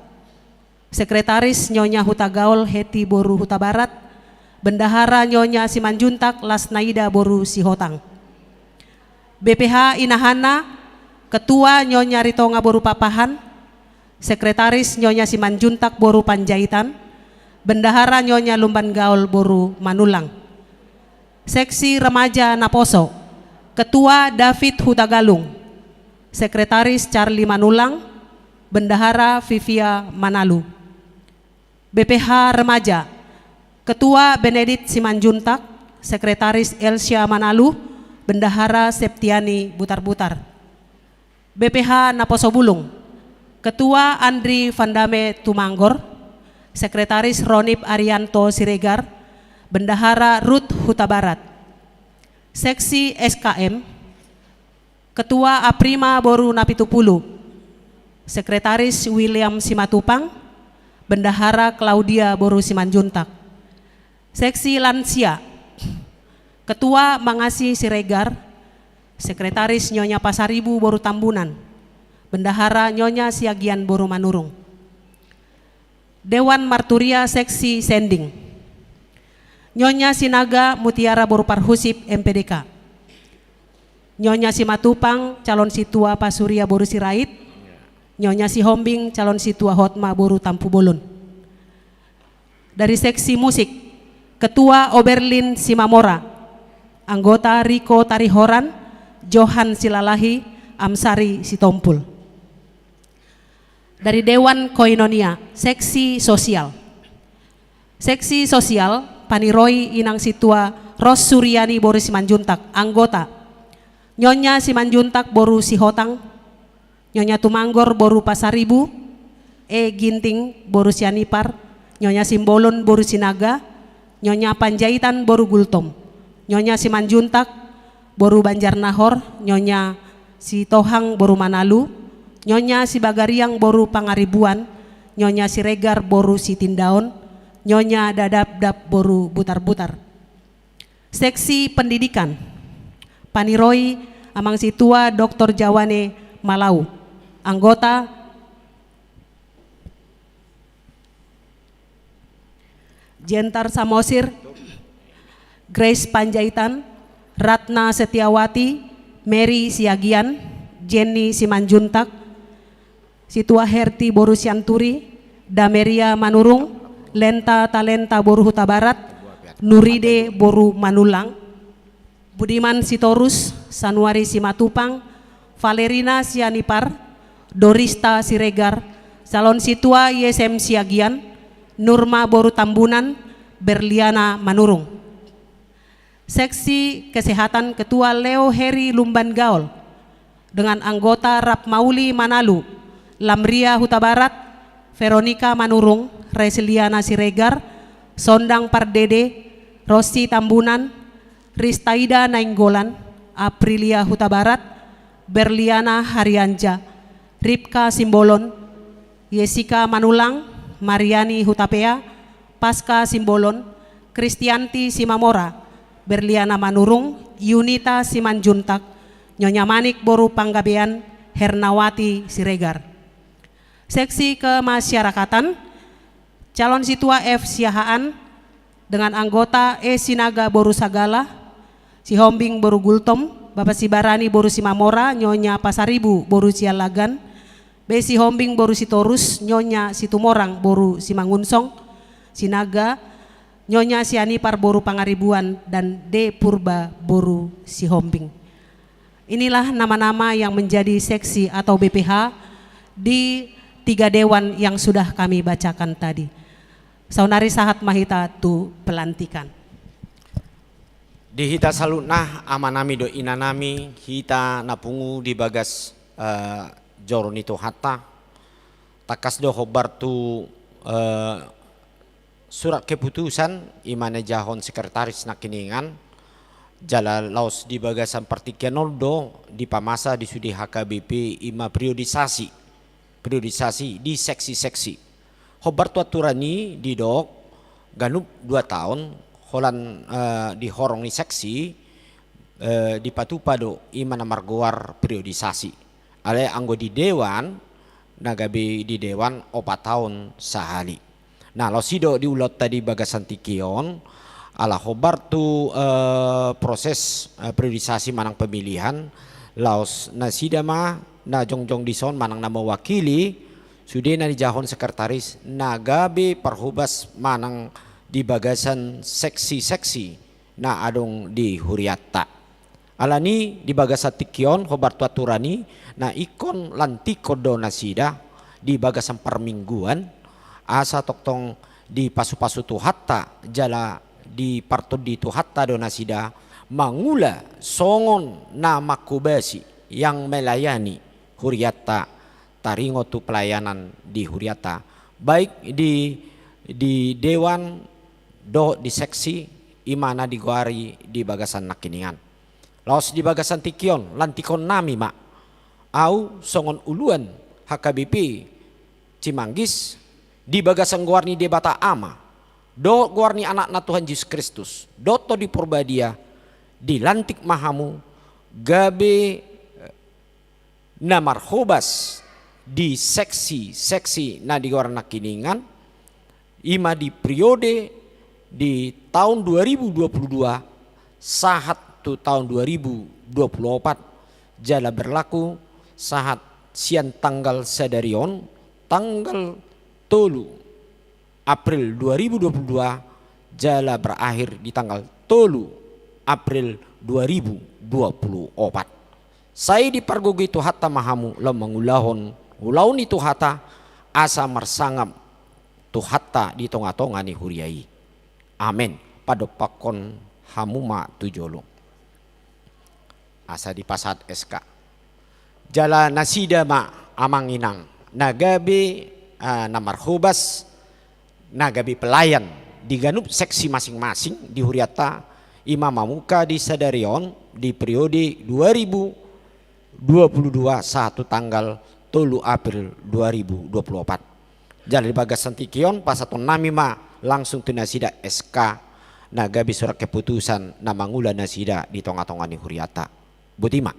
Sekretaris Nyonya Hutagaol Heti Boru Hutabarat. Bendahara Nyonya Simanjuntak Lasnaida Boru Sihotang. B P H Ina Hanna. Ketua Nyonya Ritonga Boru Papahan. Sekretaris Nyonya Simanjuntak Boru Panjaitan. Bendahara Nyonya Lumban Gaol Boru Manullang. Seksi Remaja Naposo. Ketua David Hutagalung. Sekretaris Charlie Manullang. Bendahara Vivia Manalu. B P H Remaja. Ketua Benedict Simanjuntak. Sekretaris Elsia Manalu. Bendahara Septiani Butarbutar. B P H Naposo Bulung. Ketua Andri Vandame Tumanggor. Sekretaris Ronip Arianto Siregar. Bendahara Ruth Hutabarat. Seksi S K M. Ketua Aprima Boru Napitupulu. Sekretaris William Simatupang. Bendahara Claudia Boru Simanjuntak. Seksi Lansia. Ketua Mangasi Siregar. Sekretaris Nyonya Pasaribu Boru Tambunan. Bendahara Nyonya Siagian Boru Manurung. Dewan Marturia Seksi Sending. Nyonya Sinaga Mutiara Boru Parhusip M P D K. Nyonya Simatupang calon sintua Pasuria Boru Sirait. Nyonya Sihombing calon sintua Hotma Boru Tampubolon. Dari seksi musik, Ketua Oberlin Simamora, anggota Riko Tarihoran, Johan Silalahi, Amsari Sitompul. Dari Dewan Koinonia, seksi sosial. Seksi sosial, paniroi inang sintua Ros Suriani Boru Simanjuntak, anggota Nyonya Simanjuntak Boru Sihotang, Nyonya Tumanggor Boru Pasaribu, E Ginting Boru Sianipar, Nyonya Simbolon Boru Sinaga, Nyonya Panjaitan Boru Gultom, Nyonya Simanjuntak Boru Banjarnahor, Nyonya Sitohang Boru Manalu, Nyonya Sibagariang Boru Pangaribuan, Nyonya Siregar Boru Sitindaon, Nyonya Dadabdab Boru Butarbutar. Seksi pendidikan, paniroi amang sintua Doktor Jawane Malau, anggota Jentar Samosir, Grace Panjaitan, Ratna Setiawati, Mary Siagian, Jenny Simanjuntak, Situa Herti Boru Sianturi, Dameria Manurung, Lenta Talenta boru Hutabarat, Nuride boru Manullang, Budiman Sitorus, Sanuari Simatupang, Valerina Sianipar, Dorista Siregar, calon sintua Y S M Siagian, Nurma boru Tambunan, Berliana Manurung. Seksi Kesehatan, Ketua Leo Heri Lumban Gaol, dengan anggota Rap Mauli Manalu, Lamria Hutabarat, Veronica Manurung, Resliana Siregar, Sondang Pardede, Rosi Tambunan, Ristaida Nainggolan, Aprilia Hutabarat, Berliana Harianja, Ripka Simbolon, Yesika Manullang, Mariani Hutapea, Paska Simbolon, Kristianti Simamora, Berliana Manurung, Yunita Simanjuntak, Nyonya Manik boru Panggabean, Hernawati Siregar. Seksi Kemasyarakatan, calon sintua F Siahaan, dengan anggota E Sinaga boru Sagala, Sihombing boru Gultom, Bapak Sibarani boru Simamora, Nyonya Pasaribu boru Sialagan, B Sihombing boru Sitorus, Nyonya Situmorang boru Simangunsong, Sinaga, Nyonya Sianipar boru Pangaribuan, dan D Purba boru Sihombing. Inilah nama-nama yang menjadi seksi atau B P H di tiga dewan yang sudah kami bacakan tadi. Saonari sahat ma hita tu pelantikan. Di hita saluhutna, amanami dohot inanami, hita na pungu di bagas, eh, joro ni Tuhanta, tangkas do hombar tu, eh, surat keputusan, i ma na dijahahon sekretaris nangkiningan, jala laos di bagasan partingkian on do dipamasa di sude H K B P, i ma periodisasi, periodisasi di seksi-seksi. Hombar tu aturan i didok, ganup dua taon, holan, eh, di horong ni seksi, eh, dipatupa do i ma na margoar periodisasi. Alai anggo di dewan, na gabe di dewan opat taon sahali. Nah, laos i do di ulaonta di bagasan tingki on, ala hombar tu, eh, proses, eh, periodisasi manang pemilihan, laos nasida ma na jongjong dison manang na mewakili sude na dijahahon sekretaris na gabe parhobas manang di bagasan seksi-seksi na adong di hurianta. Alani di bagasan tingki on, hombar tu aturan i, na ingkon lantikhon do nasida di bagasan parmingguan, asa tongtong dipasu-pasu Tuhanta jala dipartondi Tuhanta do nasida mangula songon na manghobasi, yang melayani hurianta, taringot tu pelayanan di hurianta, baik di, di dewan dohot di seksi, i ma na digoari di bagasan nangkiningan. Laos di bagasan tingki on, lantikhonnami ma. Ahu songon uluan H K B P Cimanggis, di bagasan goar ni Debata Ama, dohot goar ni Anakna Tuhan Jesus Kristus, dohot Tondi Porbadia, dilantik ma hamu gabe, eh, na marhobas di seksi-seksi na digoar nangkiningan, i ma di periode di taon dua ribu dua puluh dua sahat tu taon dua ribu dua puluh opat, jala berlaku sahat sian tanggal sadari on, tanggal tolu April dua ribu dua puluh dua, jala berakhir di tanggal tolu April dua ribu dua puluh opat. Sai dipargogoi Tuhanta ma hamu laho mangulahon ulaon ni Tuhanta, asa marsangap Tuhanta di tonga-tonga ni huria i. Amen. Padompakkon hamu ma tu jolo. Asa dipasahat S K. Jala nasida ma amang inang na gabe, ah, na marhobas, na gabe pelayan di ganup seksi masing-masing di hurianta, i ma mamungka di sadari on di periode dua ribu dua puluh dua sahat tu tanggal tolu April dua ribu dua puluh opat. Jala di bagasan tingki on, pasahatonnami ma langsung tu nasida S K na gabe surat keputusan na mangula nasida di tonga-tonga ni hurianta. Boti ma.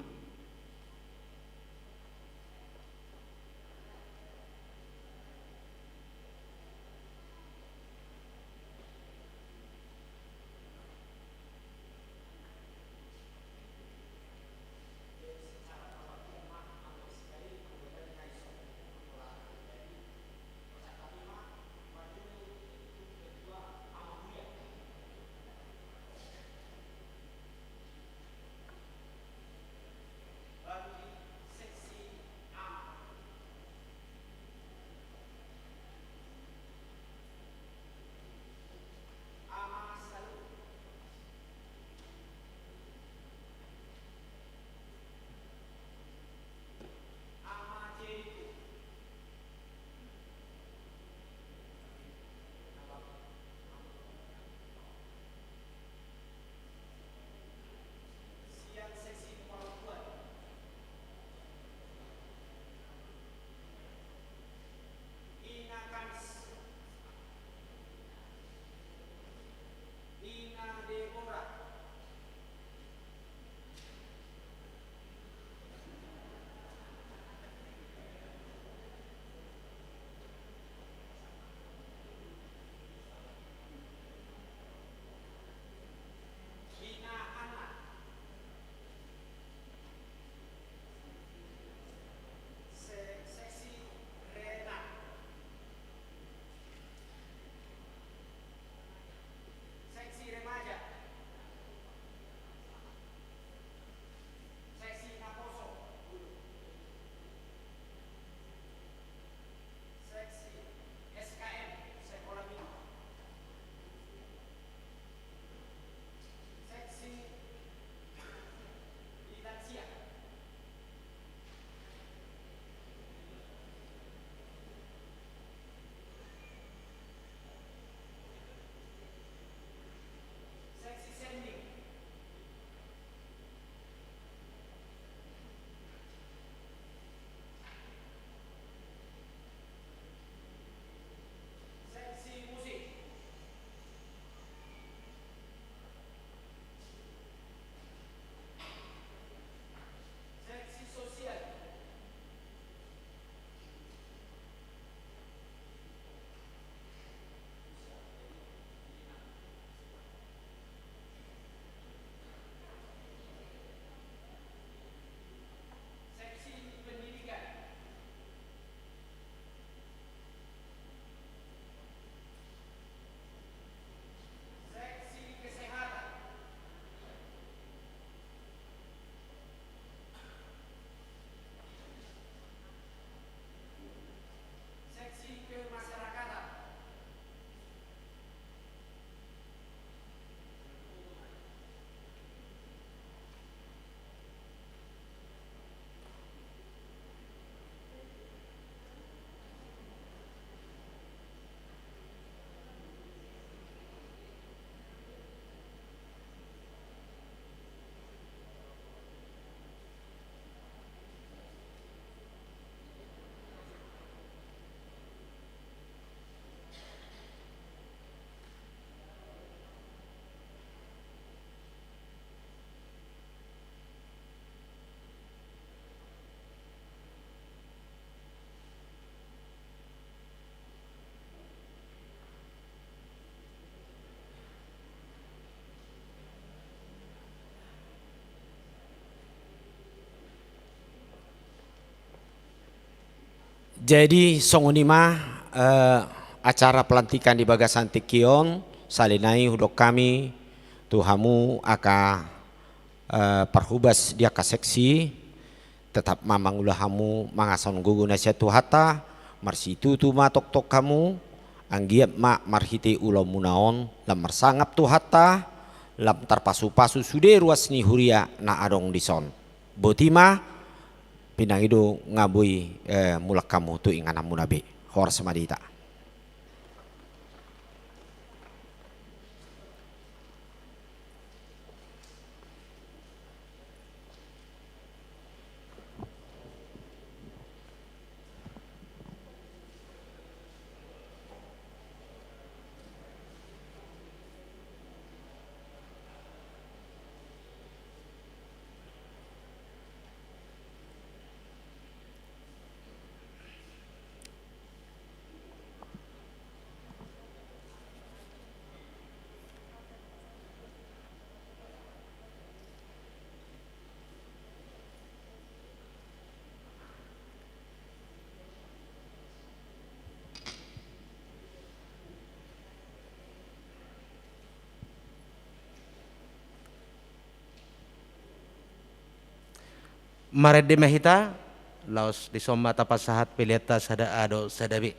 Jadi songon i ma, eh, acara pelantikan di bagasan tingki on. Sahali nai hudok hami tu hamu angka, eh, parhobas di angka seksi, tetap ma mangula hamu mangasahon gogo na sian Tuhanta. Marsitutu ma tongtong hamu, anggiat ma marhite ulaonmuna on lam marsangap Tuhanta, lam tarpasupasu sude ruas ni huria na adong dison. Boti ma, pinangido nga boi, eh, mulak hamu tu ingananmuna be. Horas ma di hita. Marende ma hita, laos dison ma tapasahat peleanta sada A dohot sada B.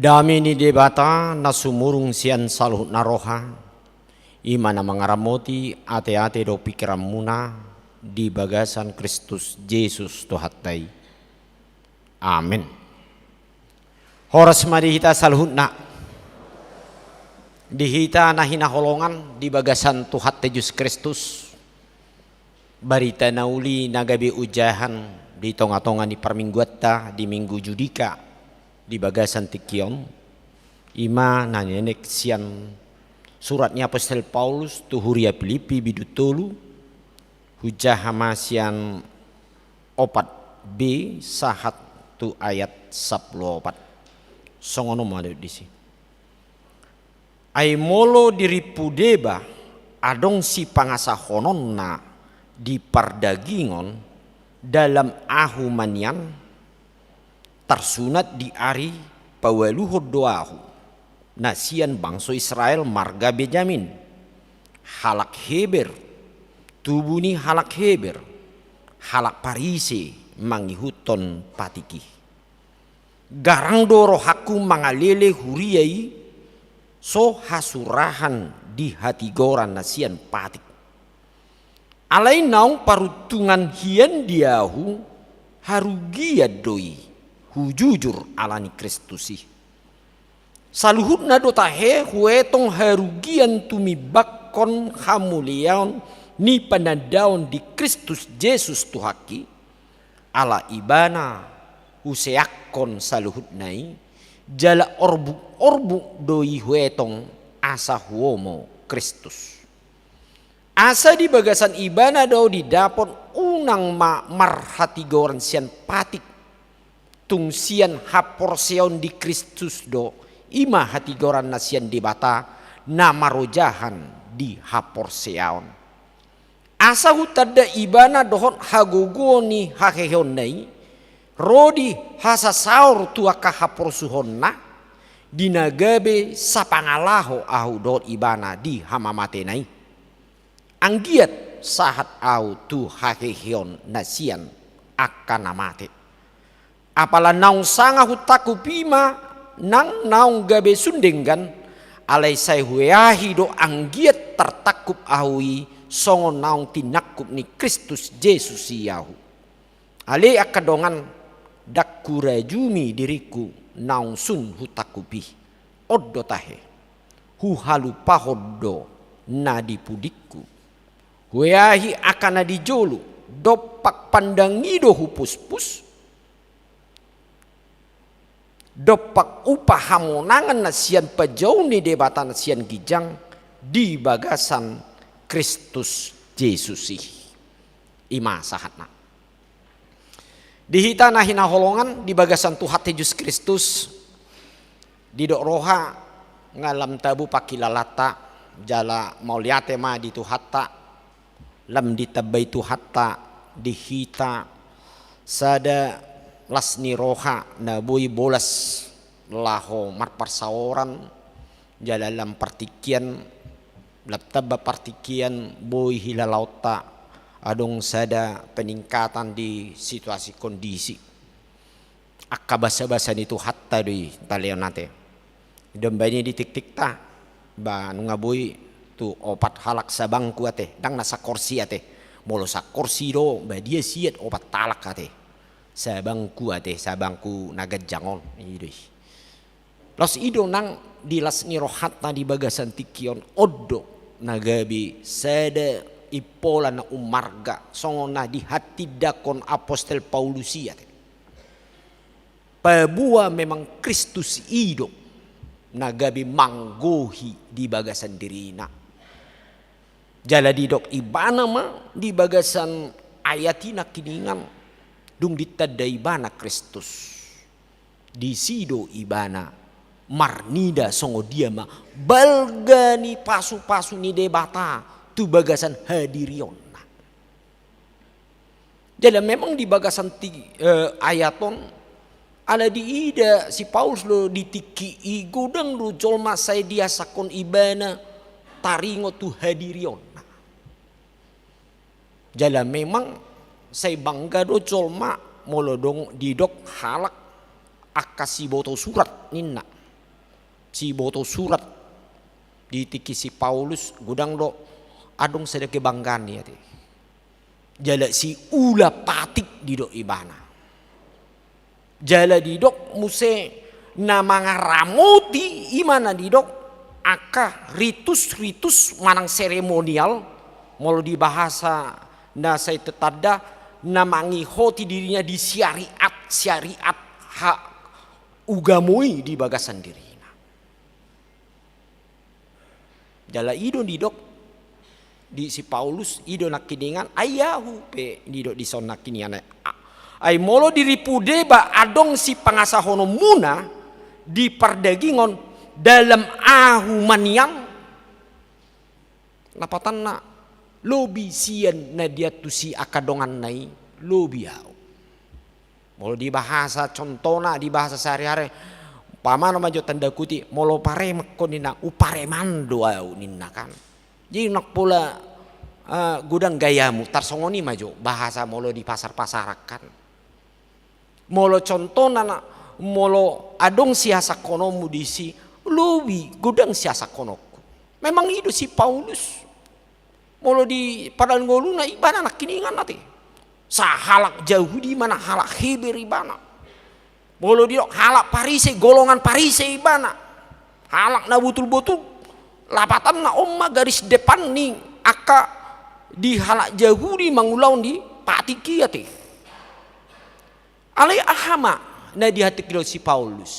Dame ni Debata na sumurung sian saluhut na roha, i ma na mangaramoti ateate dohot pingkiranmuna di bagasan Kristus Jesus Tuhanta i. Amen. Horas ma di hita saluhutna. Di hita na hinaholongan di bagasan Tuhanta Jesus Kristus, barita na uli na gabe ojahan di tongatonga ni parmingguanta di Minggu Judika di bagasan tingki on, i ma na nienet sian surat ni apostel Paulus tu huria Pilippi bindu tolu, hujaha ma sian opat b sahat tu ayat sampulu opat. Songon on ma didok disi. Ai molo dirimpu deba adong sipangasahononna di pardagingon dalam ahu manian, tarsunat di ari paualuhon do ahu, na sian bangso Israel marga Benjamin, halak Heber, tubu ni halak Heber, halak Parise mangihuthon patik i. Garang do rohangku mangalele huria i so hasurahan di hatigoran na sian patik. Alai naung paruntungan hian di ahu, harugian do i hujujur ala ni Kristus i. Saluhutna do tahe huetong harugian tumimbanghon hamuliaon ni panandaon di Kristus Jesus Tuhangki, ala Ibana huseakhon saluhutna i, jala orbuk-orbuk do i huetong asa huomo Kristus. Asa di bagasan Ibana do didapot unang ma marhatigoran sian patik, tung sian haporseaon di Kristus do, i ma hatigoran na sian Debata na marojahan di haporseaon. Asa hutanda Ibana dohot hagogoon ni haheheonna i, ro di hasasaor tu angka haporsuhonna, di na gabe sapangalaho ahu dohot Ibana di hamamatena i. Anggiat sahat ahu tu haheheon na sian angka na mate. Apala naung sanga hutangkup i ma nang naung gabe sun denggan, alai sai hueahi do anggiat tartangkup ahu i songon naung tinangkup ni Kristus Jesus i ahu. Ale angka dongan, ndang hurajumi diringku naung sun hutangkup i. On do tahe, huhalupahon do na di pudingku. Hueahi angka na di jolo, dompak pandang i do hupuspus, dompak upa hamonangan na sian panjouon ni Debata na sian ginjang di bagasan Kristus Jesus i. I ma sahatna. Di hita na hinaholongan di bagasan Tuhanta Jesus Kristus, didok roha nga lam tabo pangkilalanta, jala mauliate ma di Tuhanta, lam ditambai Tuhanta di hita sada las ni roha na boi bolas laho marparsaoran, jala lam partingkian, lam tamba partingkian boi hilalaonta adong sada peningkatan di situasi kondisi. Angka basabasa ni Tuhanta do i talehon ate. Dombai ni di tiktikta, ba nunga boi tu opat halak sabangku ate, ndang na sakorsi ate. Molo sakorsi do, ba dia siat opat halak ate. Sabangku ate, sabangku na ganjang on, i do i. Laos i do nang di las ni rohanta di bagasan tingki on, on do na gabe sada impola na ummarga, songon na dihatindangkon apostel Paulus i ate. Paboa memang Kristus i do na gabe manggohi di bagasan dirina. Jala didok Ibana ma di bagasan ayat i nangkiningan, dung ditanda Ibana Kristus. Disi do Ibana marnida songon dia ma balga ni pasupasu ni Debata tu bagasan hadirionna. Jala memang di bagasan ti-, eh, ayat on, ala diida si Paulus do di tingki i godang do jolma sai diasakhon ibana taringot tu hadirionna. Jala memang sai bangga do jolma molo dung didok halak angka siboto surat ninna. Siboto surat di tingki si Paulus, godang do adong sada kebanggaan i ate. Jala siula patik didok ibana. Jala didok muse na mangaramoti i ma na didok angka ritus-ritus manang seremonial, molo di bahasa na sai tetanda, na mangihoti dirina di syariat-syariat ha ugamo i di bagasan dirina. Jala i do didok di si Paulus, i do nangkiningan, ai ahu pe didok dison nangkiningan. Ai molo diripu deba adong sipangasahononmuna di pardagingon dalam ahu ma nian, lapatanna lobi sian na diantusi angka donganna i, lobi ahu. Molo di bahasa contohna, di bahasa sehari-hari, umpamana ma jo tanda kutip, molo pareman ho ninna, upareman do ahu ninna kan. Jadi nang pola, eh, godang gayamu, tarsongon i ma jo bahasa molo di pasar-pasaran kan. Molo contohna na, molo adong sihasakhononmu disi, lobi godang sihasakhononku. Memang i do si Paulus. Molo di padal ngoluna ibana nangkiningan ate. Sahalak Jahudi ibana, halak Heber ibana. Molo didok halak Parise, golongan Parise ibana. Halak na botul-botul. Lapatanna on ma garis depan ni angka di halak Jahudi mangulahon di patik i ate. Alai aha ma na dihatikilon si Paulus?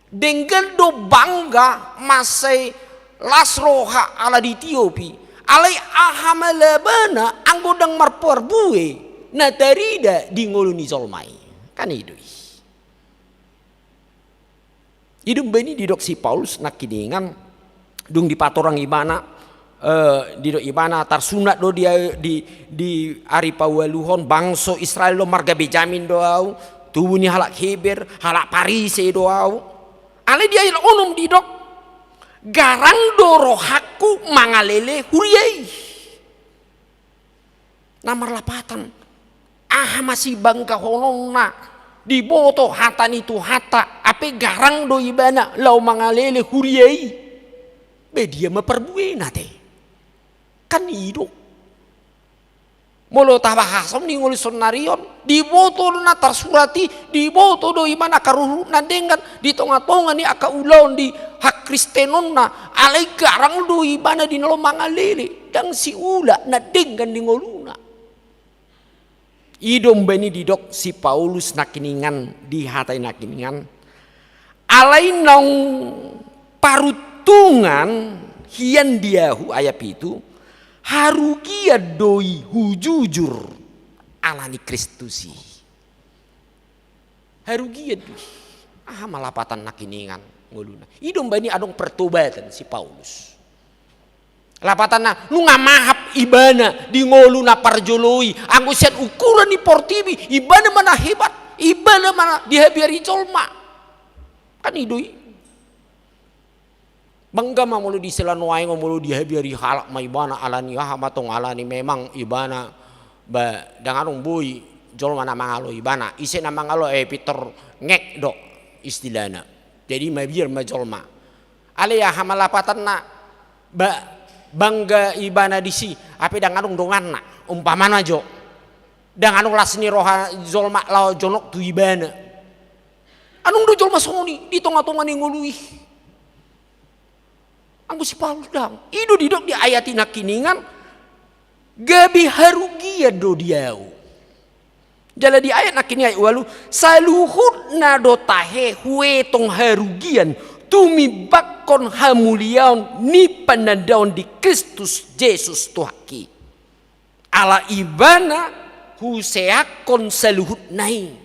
Denggan do bangga mansai las roha ala ditiop i. Alai aha ma labana anggo ndang marparbue na tarida di ngolu ni jolma i? Kan i do i. I do umbaen i didok si Paulus nangkiningan, dung dipatorang ibana, eh, didok ibana, tarsunat do di, di, di ari paualuhon, bangso Israel do, marga Benjamin do ahu, tubu ni halak Heber, halak Parise do ahu. Alai di ayat onom didok, garang do rohangku mangalele huria i. Na marlapatan, aha ma sibanggahononna, diboto hata ni Tuhanta, hape garang do ibana laho mangalele huria i. Badia ma parbuena ate. Kan i do. Molo tabahas on di ngolu saonari on, diboto do na tarsurat i, diboto do ibana angka ruhut na denggan di tonga-tonga ni angka ulaon di hakristenonna, alai garang do ibana di na laho mangalele, ndang siula na denggan di ngoluna. I do umbaen i didok si Paulus nangkiningan di hata i nangkiningan. Alai naung paruntungan hian di ahu, ayat pitu, harugian do i hujujur ala ni Kristus i. Harugian do i. Aha ma lapatan nangkiningan ngoluna? I do umbaen i adong pertobatan si Paulus. Lapatanna, nunga mahap ibana di ngolu na parjolo i, anggo sian ukuran ni portibi, ibana ma na hebat, ibana ma na dihabiari jolma. Kan i do i. Bangga ma molo di sela nuaeng on, molo dihabiari halak ma ibana, ala ni aha ma tong, ala ni memang ibana, ba, ndang adong boi jolma na mangalo ibana, ise na mangalo, eh, pintor ngek do istilahna. Jadi mabiar ma jolma. Alai aha ma lapatanna, ba, bangga ibana disi, hape ndang adong donganna, umpamana jo. Ndang adong las ni roha jolma laho jonok tu ibana. Adong do jolma songon i di tonga-tonga ni ngolu i. Anggo si Paulus ndang. I do didok di ayat i nangkiningan, gabe harugian do di ahu. Jala di ayat nangkin, ayat ualu, saluhutna do tahe huetong harugian, tumimbanghon hamuliaon ni panandaon di Kristus Jesus Tuhanki. Ala ibana huseakhon saluhutna i.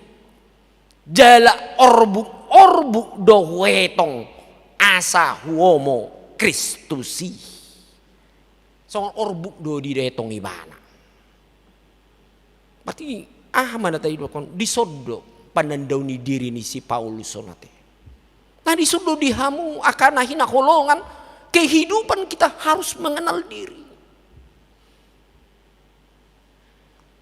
Jala orbuk-orbuk do huetong asa huomo Kristus i. Songon orbuk do dietong ibana. Berarti aha ma na tadi dokon, dison do panandao ni diri ni si Paulus on ate. Nah, dison do di hamu angka na hinaholongan, kehidupan kita harus mengenal diri.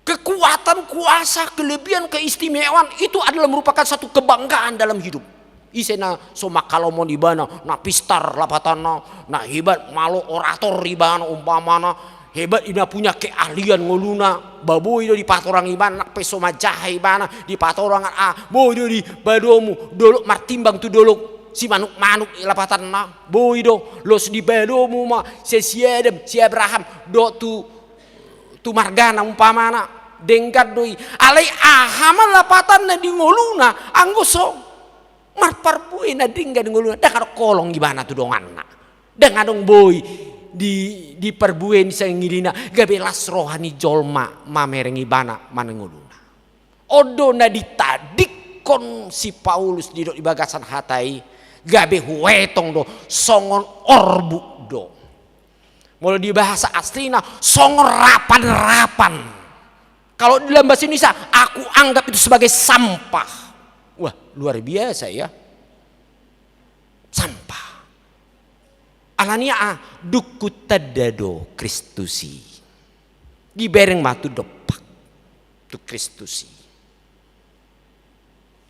Kekuatan, kuasa, kelebihan, keistimewaan itu adalah merupakan satu kebanggaan dalam hidup. Ise na so mangkalomon ibana, na pistar lapatanna, na hebat, malo orator ibana umpamana, hebat, ina punya keahlian ngoluna, ba boi do dipatorang ibana, nang pe so manjaha ibana, dipatorang, ah, boi do dibadomu, dolok martimbang tu dolok simanuk-manuk lapatanna, boi do, los dibadomu ma, si, si Adam, si Abraham, dohot tu, tu margana umpamana, denggan do i, alai aha ma lapatanna di ngoluna, anggo so marparbue na denggan ngoluna, ndang adong holong ibana tu donganna. Ndang adong boi di, di parbue ni sangilina, gabe las roha ni jolma mamereng ibana manang ngoluna. On do na ditadingkon si Paulus didok di bagasan hata i, gabe huetong do, songon orbuk do. Molo di bahasa aslina, songon rapan-rapan. Kalau dalam bahasa Indonesia, aku anggap itu sebagai sampah. Wah, luar biasa ya. Sampah. Alani aha? Dung hutanda do Kristus i. Dibereng ma tu dompak tu Kristus i.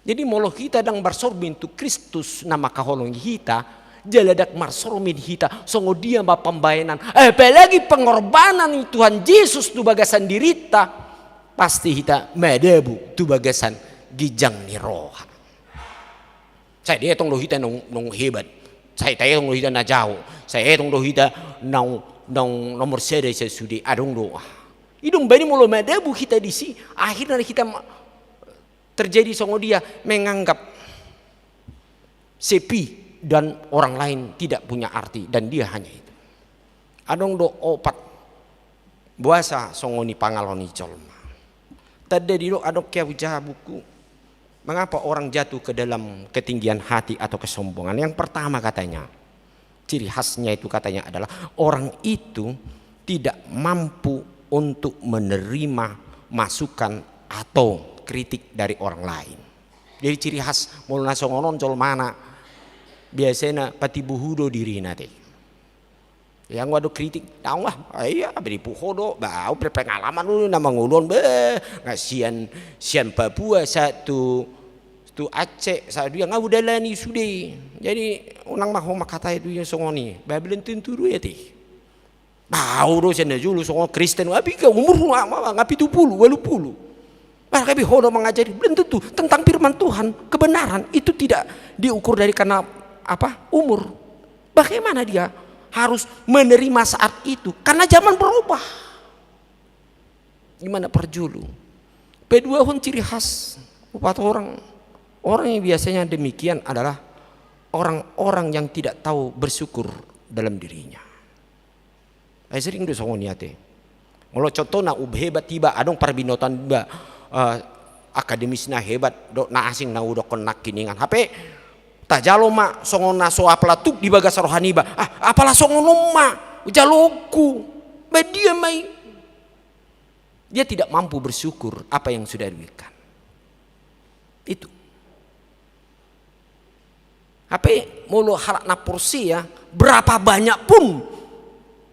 Jadi molo hita ndang marsormin tu Kristus na mangkaholongi hita, jala ndang marsormin hita songon dia ma pambahenan, apalagi pengorbanan ni Tuhan Jesus tu bagasan dirinta, pasti hita madabu tu bagasan ginjang ni roha. Sai dietong do hita naung, naung hebat, sai dietong do hita na jago, sai dietong do hita naung, naung nomor sada i sasude, adong do. I do umbahen i molo madabu hita disi, akhirna hita ma-, terjadi songon dia, menganggap sepi dan orang lain tidak punya arti dan dia hanya itu. Adong do opat boasa songon i pangalo ni jolma. Tanda didok, adong, hujaha buku, mengapa orang jatuh ke dalam ketinggian hati atau kesombongan. Yang pertama katanya, ciri khasnya itu katanya adalah orang itu tidak mampu untuk menerima masukan atau kritik dari orang lain. Jadi ciri khas molo na songon on jolmana, biasana patibuhu do dirina te. Ia anggo adong kritik, daong lah, ia, beripu ho do, ba au berpengalaman ulu na mangolu on, bah, nga sian, sian Papua sahat tu, tu Aceh, sahat dia nga hudalani sude. Jadi unang ma ho mangkatai do ia songon i, ba belum tentu do ia te. Ba au do sian na jolo songon Kristen, nga piga umur, nga, nga, nga pitu pulu, ualu pulu. Ba gabe ho do mangajari, belum tentu. Tentang firman Tuhan, kebenaran itu tidak diukur dari karena apa? Umur. Bagaimana dia harus menerima saat itu? Karena zaman berubah. Gimana parjolo? Paduahon ciri khas opat orang, orang yang biasanya demikian adalah orang-orang yang tidak tahu bersyukur dalam dirinya. Ai sering do songon i ate. Molo contohna, umhebat iba, adong parbinotoan iba, eh, akademis na hebat, dohot na asing na hudokkon nangkiningan. Hape tajalo ma songon na so apala tuk di bagas roha niba. Ah, apala songon on ma, jaloonku. Ba dia ma i. Dia tidak mampu bersyukur apa yang sudah diberikan. Itu. Hape molo halak na porsea, berapa banyak pun,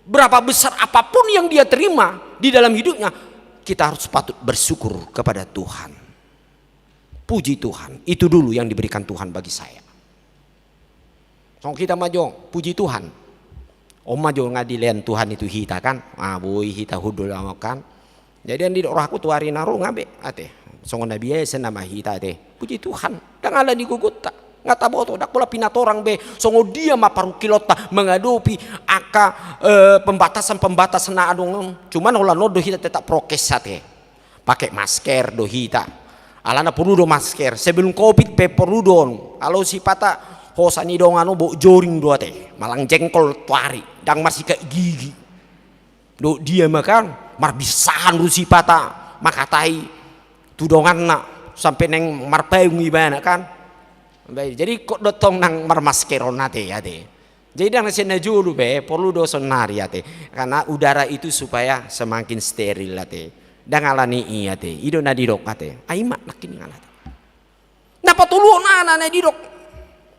berapa besar apapun yang dia terima di dalam hidupnya, kita harus patut bersyukur kepada Tuhan. Puji Tuhan, itu dulu yang diberikan Tuhan bagi saya. Songon hita ma jo, puji Tuhan. On ma jo nga dilean Tuhan i tu hita kan. Ah, boi hita hundul ama kan. Jadi andi do rohangku tu ari na ro nga be ate. Songon na biasa nama hita ate. Puji Tuhan. Ndang ala ni gogonta. Nga taboto, ndang pola pinatorang be songon dia ma parungkilonta mangadopi angka, eh, pembatasan-pembatasan na adong on. Cuman holan on do hita tetap prokes ate. Pake masker do hita. Alana porlu do masker. Sebelum covid pe porlu do on. Alai sipata hosa ni dongan on boi joring do ate. Malang jengkol tu ari. Ndang marsikat gigi. Dohot dia ma kan. Marbinsahan do sipata. Mangkatai tu donganna. Sampe naeng marpaung ibana kan. Baik, jadi ingkon do tong nang marmasker on ate, ate. Jadi ndang na sian na jolo be, porlu do saonari ate. Karena udara itu supaya semakin steril ate. Ndang alani i ate. I do na didok ate. Ai ma nangkiningan ate. Na patoluhon aha na didok.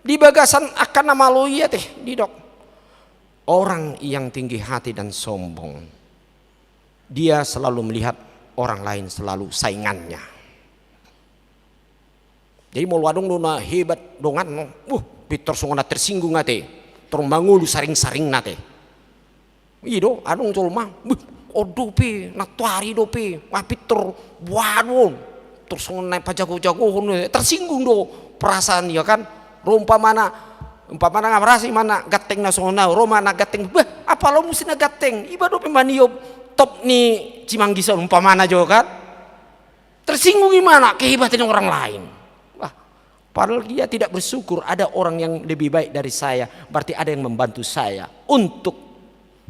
Di bagasan angka na malo i ate. Didok. Orang yang tinggi hati dan sombong, dia selalu melihat orang lain selalu saingannya. Jadi molo adong do na hebat dongan, buh, pintor songon na tersinggung ate, tor mangolu saring-saringna ate. I do, adong jolma, buh, on dope, nantuari dope, ma pintor, waduh, tor songon na pajago-jagohon, tersinggung do perasaan ia kan. Ro umpamana, umpamana nga berhasil mana ganteng na songon na, ro mana ganteng, bah, apala musti na ganteng, iba dope maniop top ni Cimanggisol umpamana jo kan. Tersinggung imana kehebatan orang lain. Wah, padahal dia tidak bersyukur ada orang yang lebih baik dari saya, berarti ada yang membantu saya untuk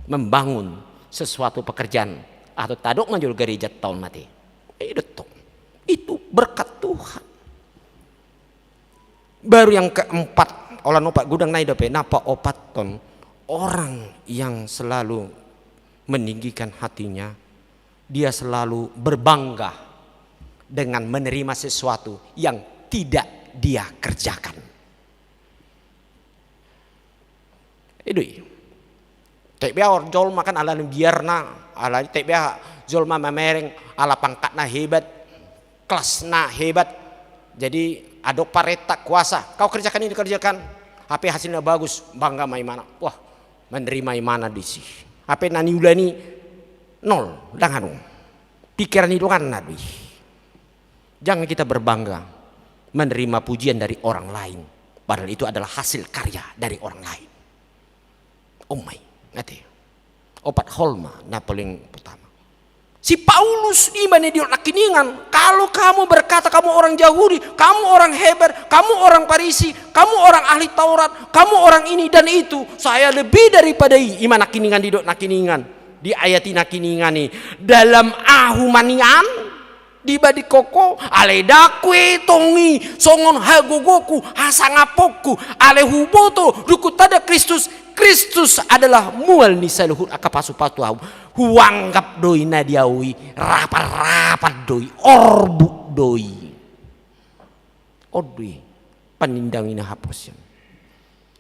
membangun sesuatu pekerjaan atau tadok manjol gereja taon mati. Itu tuh. Itu berkat Tuhan. Baru yang keempat, olat opat godang nai dope, na paopathon, orang yang selalu meninggikan hatinya, dia selalu berbangga dengan menerima sesuatu yang tidak dia kerjakan. I do i. Tek bea on jolma kan ala ni biarna, ala tek bea jolma mamereng, ala pangkatna hebat, kelasna hebat. Jadi adong parenta kuasa, kau kerjakan ini, kerjakan. Hape hasilna bagus, bangga ma imana. Wah, menerima imana disi. Hape na niula ni nol, dang adong. Pikiran ni donganna do i. Jangan kita berbangga menerima pujian dari orang lain, padahal itu adalah hasil karya dari orang lain. On ma i, ate. Opat hal ma na paling pertama. Si Paulus i ma na didok nangkiningan, kalau kamu berkata kamu orang Yahudi, kamu orang Heber, kamu orang Farisi, kamu orang ahli Taurat, kamu orang ini dan itu, saya lebih daripada i, i ma nangkiningan didok nangkiningan. Di ayat i nangkiningan i, dalam ahu ma nian, dibandingkon ho, alai dang huetong i songon hagogoonku, hasangaponku, alai huboto, dung hutanda Kristus, Kristus adalah mual ni saluhut angka pasupasu ahu. Huanggap do i na di ahu i, rapat-rapat do i, orbuk do i. On do i, panindang i na haporseaon.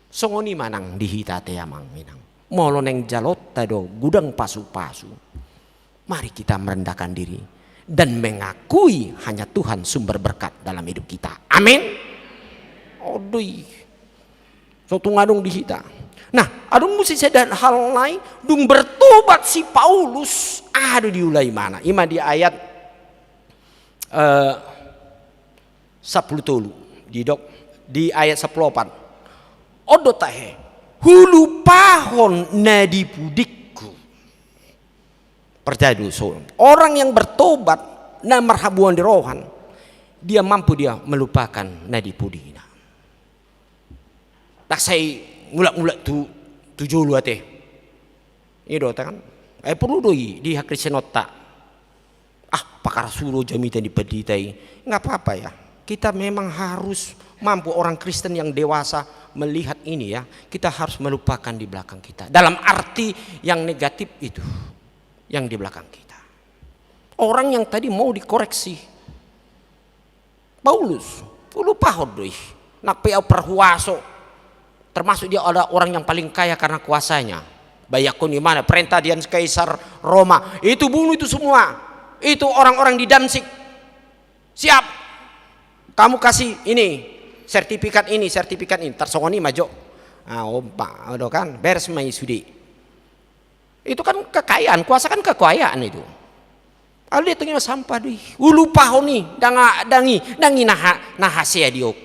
Songon i ma nang di hita ate amang inang. Molo naeng jalonta do godang pasupasu, mari kita merendahkan diri dan mengakui hanya Tuhan sumber berkat dalam hidup kita. Amin. On do i. So tung adong di hita. Nah, adong muse sada hal nai, dung bertobat si Paulus, aha do diula imana. I ma di ayat, eh, sampulu tolu, didok di ayat sampulu opat. On do tahe, hulupahon na di pudingku. Percaya dulu, so. Orang yang bertobat, na marhamuliaon ni roha, dia mampu dia melupakan na di pudina. Dang sai mulak-mulak tu, tu jolo ate. I do kan. Ai porlu do i di hakristenonta. Ah, pakara sudo jamita ni pandita i. Nggak apa-apa ya. Kita memang harus mampu, orang Kristen yang dewasa melihat ini ya. Kita harus melupakan di belakang kita. Dalam arti yang negatif itu. Yang di belakang kita. Orang yang tadi mau dikoreksi. Paulus, hulupahon do i. Nang pe ahu parhuaso. Termasuk dia ada orang yang paling kaya karena kuasanya. Bayangkon imana, perintah dia Kaisar Roma. Itu bunuh itu semua. Itu orang-orang di Damsik. Siap. Kamu kasih ini, sertifikat ini, sertifikat ini. Tarsongon i ma jo. Ah, ompa, aduh kan, beres ma i sude. Itu kan kekayaan, kuasa kan kekayaan itu. Lalu dia tengok sampah do i, hulupahon i, dang, dang i, dang i na ha-, na hasea di ahu.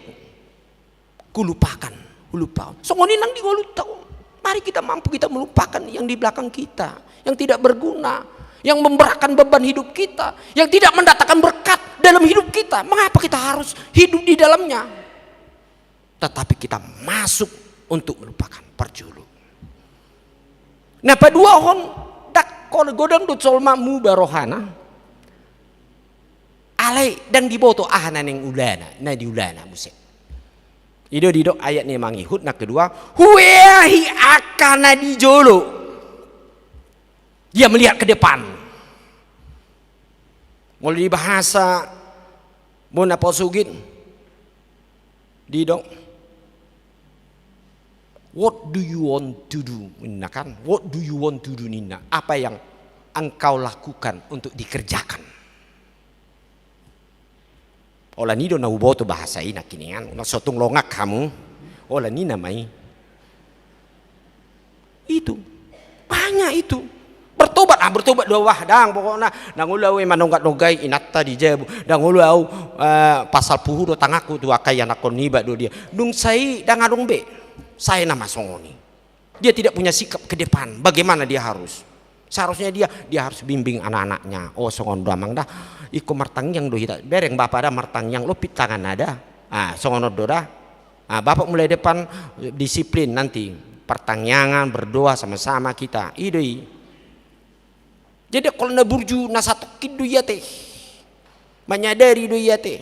Kulupakan, hulupahon. Songon i nang di ngolunta on. Mari kita mampu kita melupakan yang di belakang kita, yang tidak berguna, yang memberatkan beban hidup kita, yang tidak mendatangkan berkat dalam hidup kita. Mengapa kita harus hidup di dalamnya? Tetapi kita masuk untuk melupakan parjolo. Na paduahon, dang, godang do jolma muba rohana. Alai dang diboto aha na naeng ulana, na diulana muse. I do didok ayat ni mangihut na kedua, hueahi angka na di jolo. Dia melihat ke depan. Molo di bahasa bona posugit, didok, what do you want to do? Ninna kan, what do you want to do ninna? Apa yang engkau lakukan untuk dikerjakan? Holan i do na huboto bahasa i nangkiningan, unang so tung longak hamu. Holan i nama i. Itu. Banyak itu. Bertobat, ah, bertobat do, wah, ndang, pokokna ndang olo au manonggat-nonggai inanta di jabu. Ndang olo au, eh, pasal puhu do tanganku tu angka ianakhon niba do dia. Dung sae ndang adong be. Sae nama songon i. Dia tidak punya sikap ke depan. Bagaimana dia harus? Seharusnya dia, dia harus bimbing anak-anaknya. Oh, songon do amang da. Ingkon martangiang do hita. Bereng bapa da martangiang, lompit tangan ada. Ah, songon on do da. Ah, bapa mulai depan, disiplin nanti. Partangiangan, berdoa sama-sama kita. I do i. Jadi kalau na burju, na satongkin do i ate. Manyadari do i ate.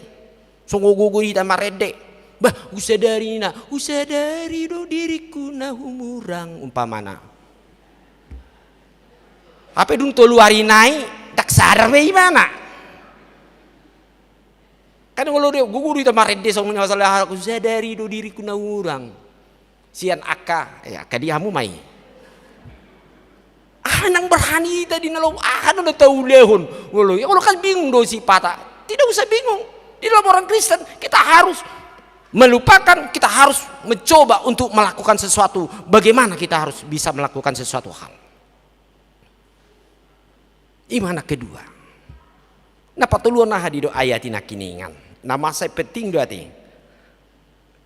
Songon gogo hita marende. Bah, husadari na, husadari do diriku na humurang, umpamana. Hape dung tolu ari nai, ndang sadar be ibana. Kan olo do gogo do hita marende songon i, masalah husadari do diriku na humurang. Sian angka, ya, angka di hamu ma i. Ah, ndang berani hita di na laho, ah, na taulahon. Olo, ya, olo kan bingung do sipata. Tidak usah bingung. Di dalam orang Kristen, kita harus melupakan, kita harus mencoba untuk melakukan sesuatu. Bagaimana kita harus bisa melakukan sesuatu hal? I ma na kedua. Na patoluhon aha di do ayat i nangkiningan. Na masa penting do ate.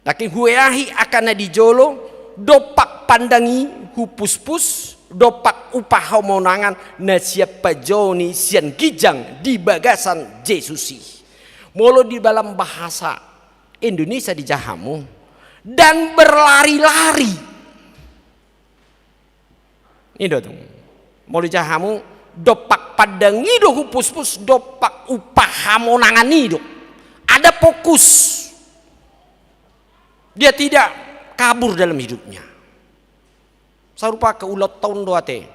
Nangkin hueahi angka na di jolo, dompak pandang i hupuspus, dompak upa hamonangan na sian panjouon i sian ginjang di bagasan Jesus i. Molo di dalam bahasa Indonesia di jahamu, dan berlari-lari. I do tung. Molo di jahamu, dompak pandang i do hupuspus, dompak upa hamonangan i do. Ada fokus. Dia tidak kabur dalam hidupnya. Sarupa ke ulaonta on do ate.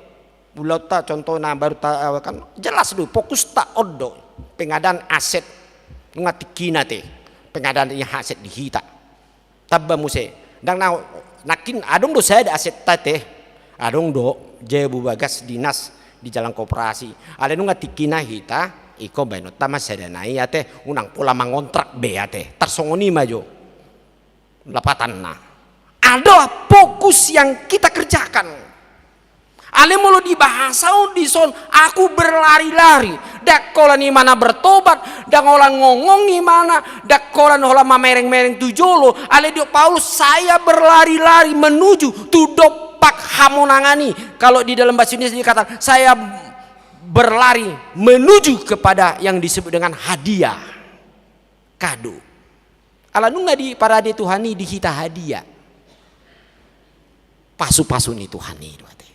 Ulaonta contohna baru ta, kan jelas do, fokusta on do. Pengadaan aset, nunga tingkina ate. Pengadaan aset di hita. Tamba muse. Ndang na, nangkin adong do sada asetta ate. Adong do, jabu bagas dinas di jalan koperasi. Alai nunga tingkina hita, ingkon baenonta ma sada nai ate, unang pola mangontrak be ate. Tarsongon i ma jo. Lapatanna. Ada fokus yang kita kerjakan. Alai molo di bahasa on dison, aku berlari-lari. Ndang holan imana bertobat, ndang holan ngongong imana, ndang holan holan mamereng-mereng tu jolo. Alai didok Paulus, saya berlari-lari menuju tu dompak hamonangan i. Kalau di dalam bahasa Indonesia dikatakan, saya berlari menuju kepada yang disebut dengan hadiah. Kado. Ala nunga diparade Tuhan i di hita hadiah. Pasu-pasu ni Tuhan i do ate.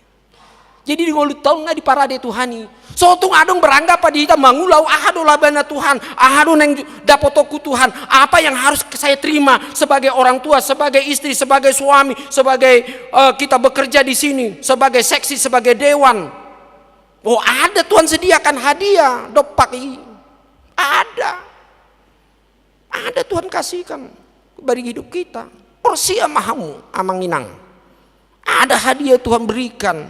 Jadi di ngolunta on nunga diparade Tuhan i. So tung adong beranggapan di hita mangula au, aha do labana Tuhan, aha do naeng dapotonku Tuhan, apa yang harus saya terima sebagai orang tua, sebagai istri, sebagai suami, sebagai, eh, kita bekerja di sini, sebagai seksi, sebagai dewan. Oh, ada Tuhan sediakan hadiah, dompak i. Ada. Ada Tuhan kasihkan bagi hidup kita. Porsea ma hamu, amang inang. Ada hadiah Tuhan berikan.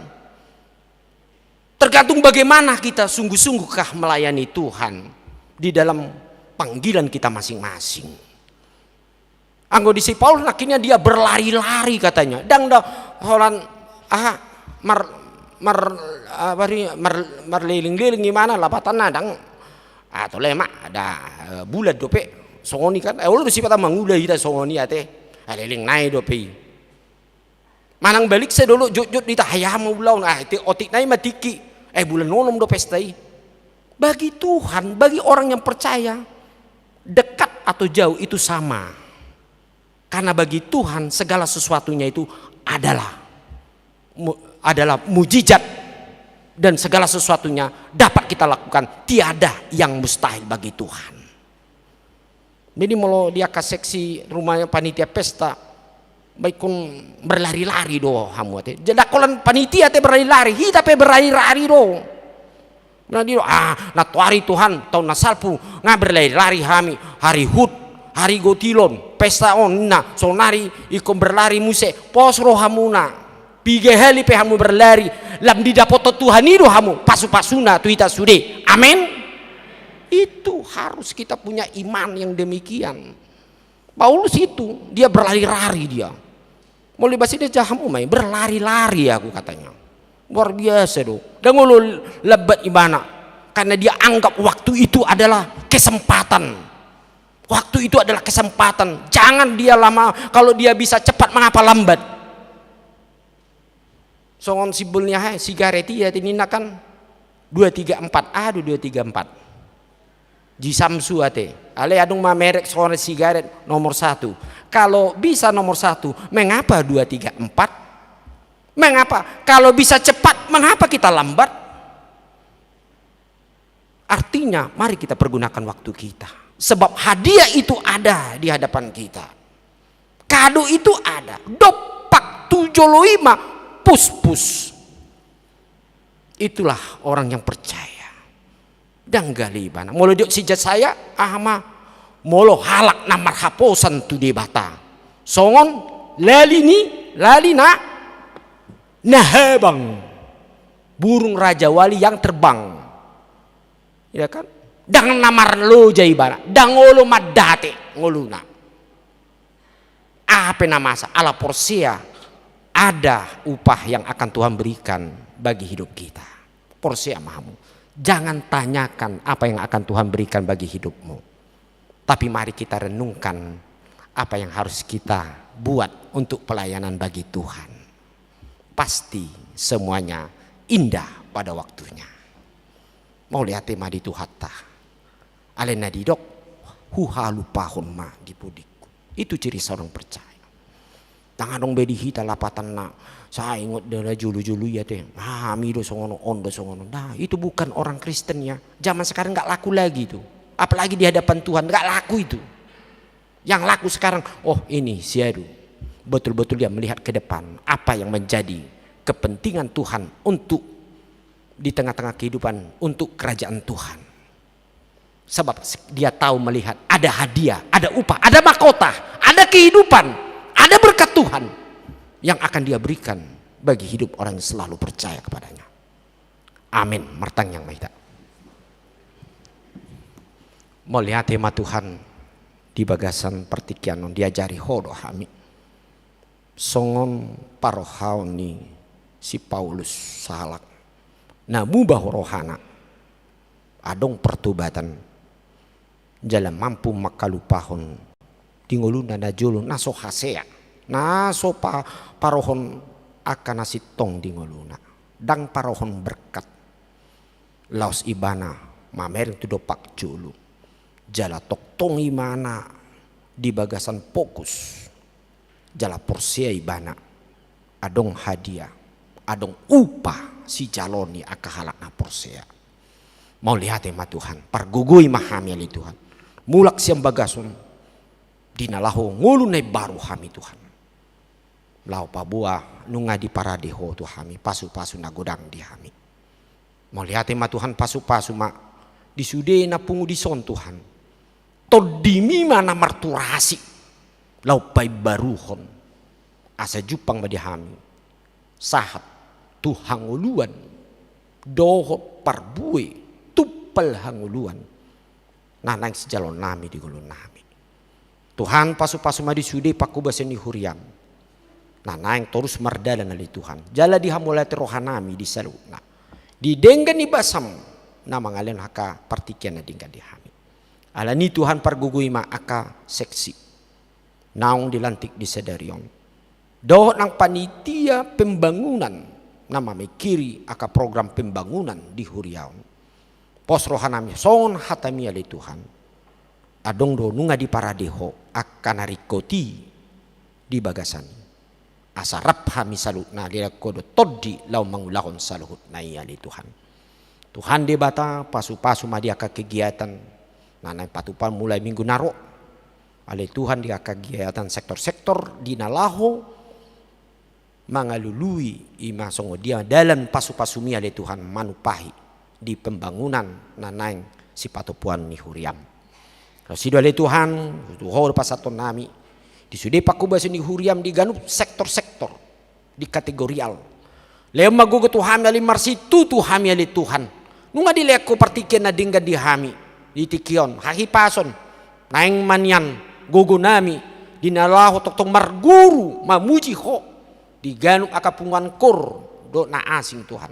Tergantung bagaimana kita sungguh-sungguhkah melayani Tuhan di dalam panggilan kita masing-masing. Anggo di si Paulus nangkiningan dia berlari-lari katanya. Ndang da holan, aha, mar, mar, apa ri, mar, marleleng-leleng imana lapatanna ndang. Ah, tole ma, da, eh, bulan dope, songon i kan. Eh, olo do sipata mangula hita songon i ate. Ah, leleng nai dope i. Manang balik sai dolok jotjot di hita, ai aha ma ulaon, ah, ate otik nai ma tingki. Eh, bulan onom do pesta i. Bagi Tuhan, bagi orang yang percaya, dekat atau jauh itu sama. Karena bagi Tuhan segala sesuatunya itu adalah mu-, adalah mujizat dan segala sesuatunya dapat kita lakukan, tiada yang mustahil bagi Tuhan. Jadi molo di angka seksi rumahnya panitia pesta, baik kon berlari-lari do hamu ate. Jadi holan panitia ate berlari-lari, hita pe berlari-lari do. Nah, di, ah, nantoari Tuhan, taon na salpu, nga berlari-lari hami, hari Hut, hari Gotilon, pesta on, nah, sonari ingkon berlari muse, pos rohamuna, piga hali pe hamu berlari, lam didapothon Tuhan i do hamu, pasu-pasuna tu hita sude. Amen. Itu harus kita punya iman yang demikian. Paulus itu, dia berlari-lari dia. Molo bahasa Indonesia hamu ma i, berlari-lari aku katanya. Luar biasa do. Ndang olo lambat ibana. Karena dia anggap waktu itu adalah kesempatan. Waktu itu adalah kesempatan. Jangan dia lama, kalau dia bisa cepat, mengapa lambat? Songon simbol ni aha, sigaret i, ate, ninna kan dua tiga empat, aha do dua tiga empat? Jisamsu, ate. Alai adong ma merek songon sigaret nomor satu. Kalau bisa nomor satu, mengapa dua tiga empat? Mengapa? Kalau bisa cepat, mengapa kita lambat? Artinya, mari kita pergunakan waktu kita. Sebab hadiah itu ada di hadapan kita. Kado itu ada. Dompak tu jolo i ma puspus. Itulah orang yang percaya. Ndang gale ibana. Molo didok si Jesaya, aha ma, molo halak na marhaposan tu Debata, songon lali ni, lali na, na habang. Burung rajawali yang terbang. Ya kan? Ndang na marloja ibana, ndang olo mandate ngoluna. Aha pe na masa, ala porsea ada upah yang akan Tuhan berikan bagi hidup kita. Porsea ma hamu. Jangan tanyakan apa yang akan Tuhan berikan bagi hidupmu. Tapi mari kita renungkan apa yang harus kita buat untuk pelayanan bagi Tuhan. Pasti semuanya indah pada waktunya. Mauliate ma di Tuhanta. Alai na didok, huhalupahon ma di pudingku. Itu ciri seorang percaya. Ndang adong be di hita lapatanna, sai ingot do na jolo-jolo i, ate. Ah, hami do songon on, on do songon on. Nah, itu bukan orang Kristen ya. Zaman sekarang nggak laku lagi itu. Apalagi di hadapan Tuhan, nggak laku itu. Yang laku sekarang, oh, ini si Adu. Betul-betul dia melihat ke depan. Apa yang menjadi kepentingan Tuhan untuk di tengah-tengah kehidupan, untuk kerajaan Tuhan. Sebab dia tahu, melihat ada hadiah, ada upah, ada mahkota, ada kehidupan, ada berkat Tuhan yang akan dia berikan bagi hidup orang yang selalu percaya kepada-Nya. Amin. Martangiang ma hita. Mauliate ma Tuhan, di bagasan partingkian on diajari Ho do hami. Songon parohaon ni si Paulus sahalak na mubah rohana, adong pertobatan, jala mampu mangkalupahon di ngoluna na jolo, na so hasea, na so pa-, parohon angka na sintong di ngoluna, ndang parohon berkat. Laos ibana mamereng tu dompak jolo, jala tongtong ibana di bagasan fokus. Jala porsea ibana, adong hadiah, adong upah sijalo ni angka halak na porsea. Mauliate ma Tuhan, pargogoi ma hami ale Tuhan. Mulak sian bagas on, di na laho ngolu na imbaru hami Tuhan. Laho paboa nunga diparade Ho tu hami, pasu-pasu na godang di hami. Mauliate ma Tuhan, pasu-pasu ma di sude na pungu dison Tuhan. TondiMi ma na marturasi laho paimbaruhon. Asa jumpang ma di hami sahat tu hangoluan dohot parbue tumpal hangoluan na naeng sijaloonnami di ngolunami. Tuhan, pasu-pasu ma di sude panghobasion ni huriaM na naeng torus mardalan ale Tuhan, jala dihamauliate rohanami di saluhutna, di denggan ni basaM na mangalehon angka partingkian na denggan di hami. Alani Tuhan, pargogoi ma angka seksi naung dilantik di sadari on, dohot nang panitia pembangunan na mamingkiri angka program pembangunan di huria on. Pos rohanami songon hataMi ale Tuhan. Adong do nunga diparade Ho angka na ringkot i di bagasan i. Asa rap hami saluhutna, dilehon Ho do tondi laho mangulahon saluhutna i ale Tuhan. Tuhan Debata, pasu-pasu ma di angka kegiatan na naeng patupaon mulai minggu na ro. Ale Tuhan, di angka kegiatan sektor-sektor di na laho mangalului, i ma songon dia dalan pasu-pasuMi ale Tuhan manumpahi di pembangunan na naeng sipatompuan ni huriaM. Laos i do ale Tuhan, tu Ho do pasahatonnami di sude panghobasion ni huriaM di ganup sektor-sektor, di kategorial. Lehon ma gogo tu hami ale, marsitutu hami ale Tuhan. Nunga dilehon Ho partingkian na denggan di hami. di tingki on, hahipason, naeng ma nian gogonami di na laho tongtong marguru mamuji Ho di ganup angka punguan koor dohot na asing, Tuhan.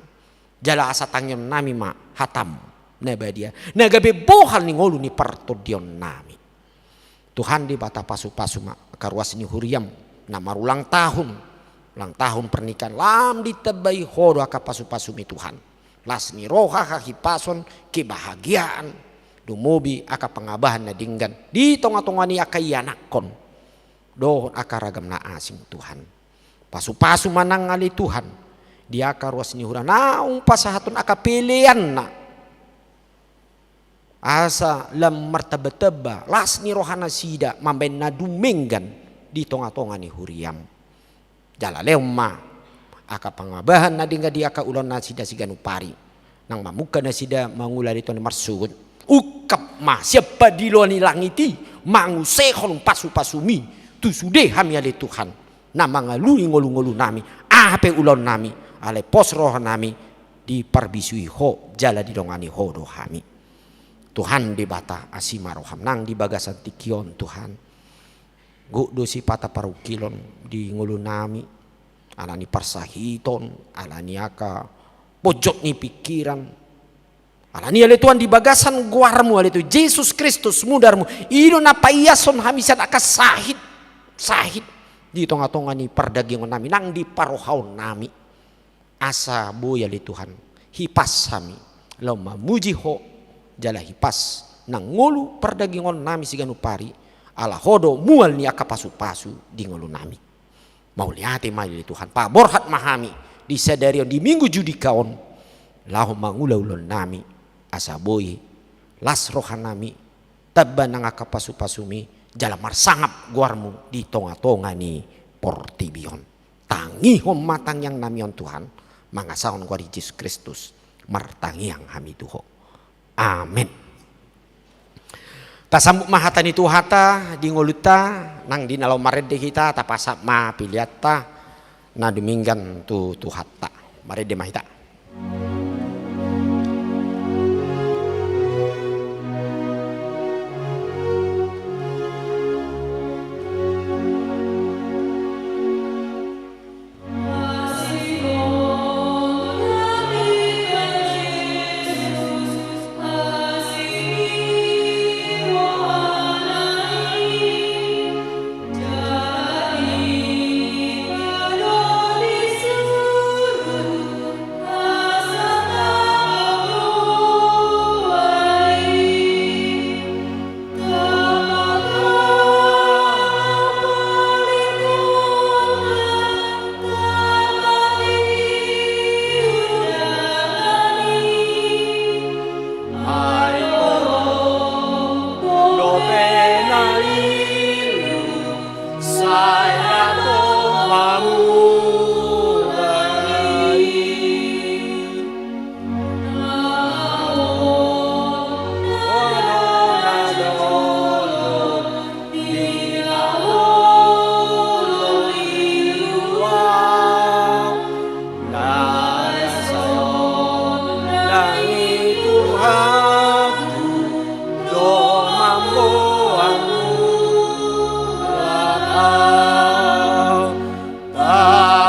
Jala asa tangiangnami ma hataM na badia, na gabe bohal ni ngolu ni partondionnami. Tuhan Debata, pasupasu ma angka ruas ni huriaM na marulang tahun, ulang tahun pernikahan, lam ditambai Ho do angka pasupasuMi, Tuhan. Las ni roha, hahipason, kebahagiaan, lumobi angka pangabahan na denggan di tongatonga ni angka ianakhon dohot angka ragam na asing, Tuhan. Pasupasu ma nang ale Tuhan di angka ruas ni huria naung pasahathon angka peleanna, asa lam martambatamba las ni rohanasida mambahen na dumenggan di tongatonga ni huriaM. Jala lehon ma angka pangabahan na denggan di angka ulaonnasida siganup ari, nang mamungka nasida mangula di tondi marsogot. Ungkap ma sian pandiloan ni langit i, mangusehon pasupasuMi tu sude hami ale Tuhan, na mangalului ngolungolunami, aha pe ulaonnami, alai pos rohanami diparbisui Ho jala didongani Ho do hami. Tuhan Debata, asi ma rohaM nang di bagasan tingki on, Tuhan. Gok do sipata parungkilon di ngolunami, ala ni parsahiton, ala ni angka ponjot ni pingkiran, ala ni ale Tuhan di bagasan goarMu ale Tuhan, Jesus Kristus, mudarMu, i do na paiashon hami sian angka sahit, sahit di tongatonga ni pardagingonnami nang di parohaonnami. Asa boi ale Tuhan, hipas hami laho mamuji Ho, jala hipas nang ngolu pardagingonnami siganup ari, ala Ho do mual ni angka pasupasu di ngolunami. Mauliate ma ale Tuhan, paborhat ma hami di sadari on, di Minggu Judika on, laho mangula ulaonnami, asa boi las rohanami, tamba nang angka pasupasuMi, jala marsangap goarMu di tongatonga ni portibi on. Tangihon ma tangiangnami on, Tuhan, mangasahon goar ni Jesus Kristus, martangiang hami tu Ho. Amen. Tasambut ma hata ni Tuhanta di ngolunta, nang di na laho marende hita, tapasahat ma peleanta na dumenggan tu Tuhanta. Marende ma hita.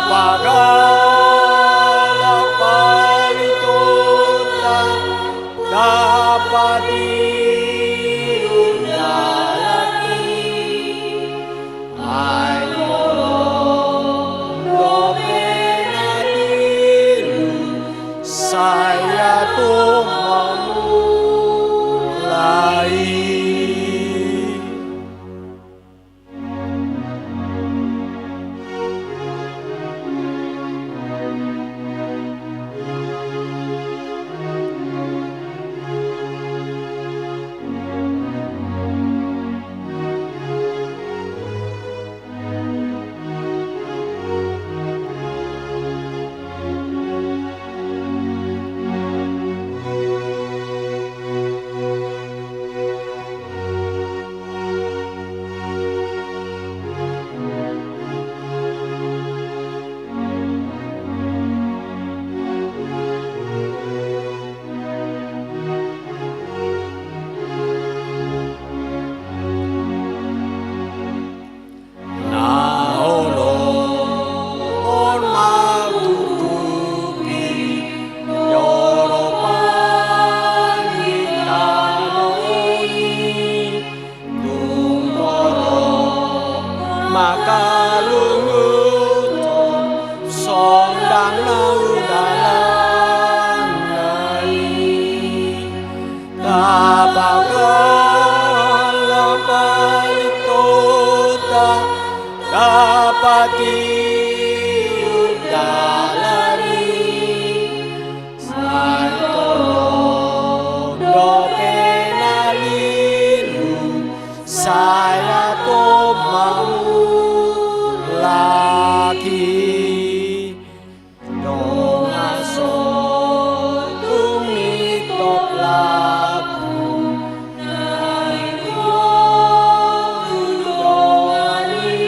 Tapagalang palitonta, tapatiru dalan i. Ai tolong dope na tiru, sai ia tung mamulai. Tiur dalan i, sai torop dope na lilu, sai atom mamulak i. Dongan sotung ni top lapu, na i tu dongan i.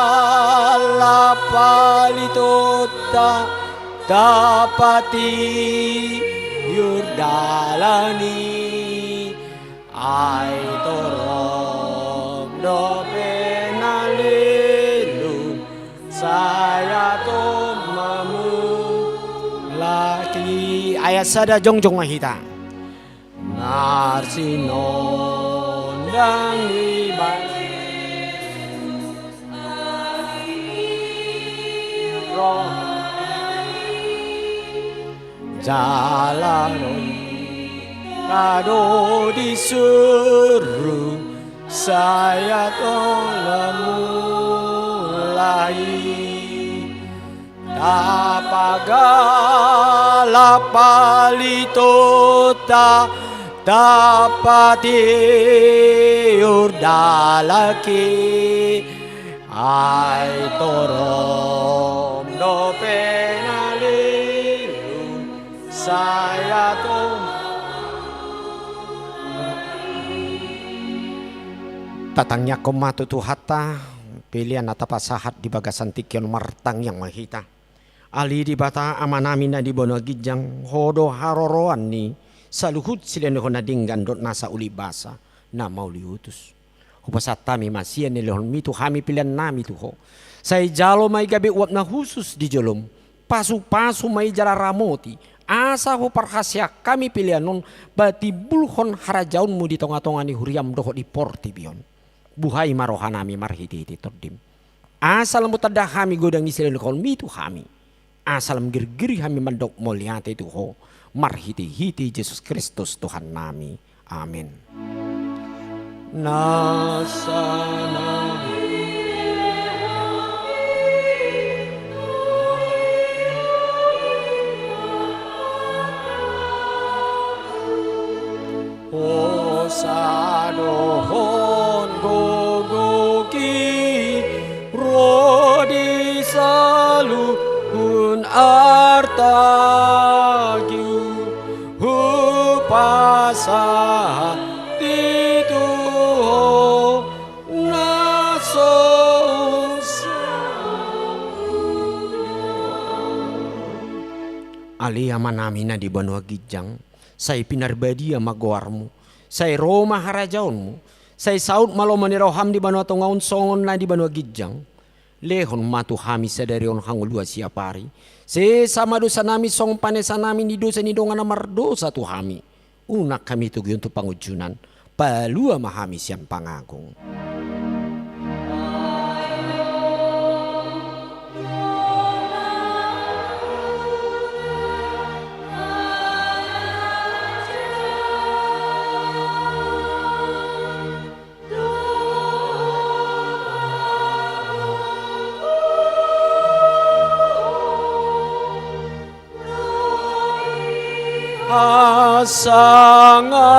Tapagalap palitonta, tapatiur dalan i. Ai torop dope na lilu, sai atom mamulak i. Ayat sada, jongjong ma hita. Marsinondang ni ba- Jala ro i, na do disuru, sai atom mulak i. Tapagalap palitonta, tapatiur dalan i. Ai torop dope na lilu, sai atom. Tatangiangkon ma tu Tuhanta pelean na tapasahat di bagasan tingki on. Martangiang ma hita. Ale Debata Amanami na di banua ginjang, Ho do haroroan ni saluhut silehonlehon na denggan dohot nasa ulibasa na mauliutus. Hupasahat hami ma sian na nilehonmi tu hami peleannami tu Ho. Sai jalo ma i gabe uap na hushus di jolom. Pasupasu ma i jala ramoti, asa huparhaseang hami pelean on patimbulhon harajaonmu di tongatonga ni huriam dohot di portibi on. Buhai ma rohanami marhitehite Tondim. Asa lam tanda hami godang ni silehonlehonmi tu hami. Asa lam girgir hami mandok mauliate tu Ho, marhitehite Jesus Kristus Tuhannami. Amen. Nasa na Hosa dohot gogok i ro di saluhut artangku, hupasahat i tu Ho na so husahat. Ale Amanami na di banua ginjang, sai pinarbadia ma goarmu, sai ro ma harajaonmu, sai saut ma lomo ni roham di banua tonga on songon na di banua ginjang. Lehon ma tu hami sadari on hangoluan siapari. Sesa ma dosanami songon panesanami ni dosa ni dongan na mardosa tu hami. Unang hami togihon tu pangunjunan. Palua ma hami sian pangago. Hasanga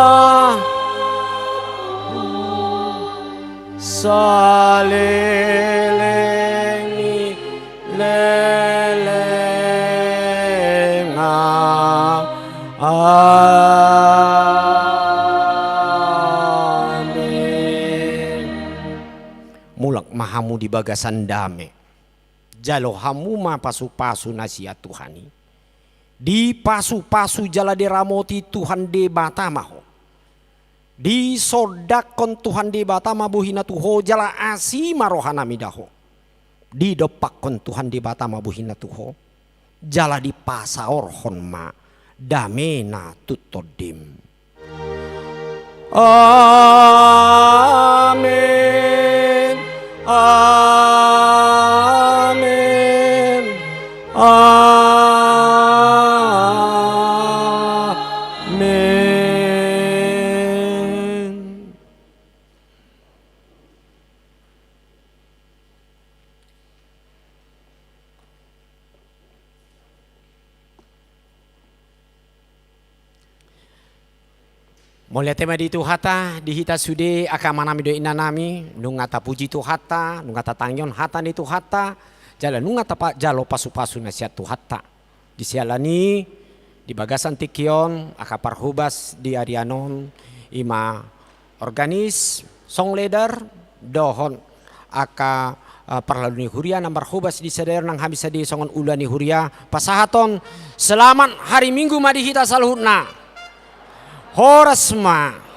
saleleng ni lelengna. Amen. Mulak ma hamu di bagasan dame. Jalo hamu ma pasupasu na sian Tuhan i. Dipasupasu jala diramoti Tuhan Debata ma ho. Disondangkon Tuhan Debata ma bohina tu ho jala asi ma rohanami da ho. Didompakkon Tuhan Debata ma bohina tu ho jala dipasaorhon ma damena tu tondim. Amen. Amen. Mauliate ma di Tuhanta, di hita sude angka amanami dohot inanami, nunga tapuji Tuhanta, nunga tatangihon hata ni Tuhanta, jala nunga tajalo pasupasu na sian Tuhanta. Di siala ni, di bagasan tingki on, angka parhobas di arian on, i ma organis, song leader, dohot angka, eh, parlalu ni huria na marhobas di sadari on, nang hami sude songon ula ni huria, pasahathon selamat hari Minggu ma di hita saluhutna. Horas ma.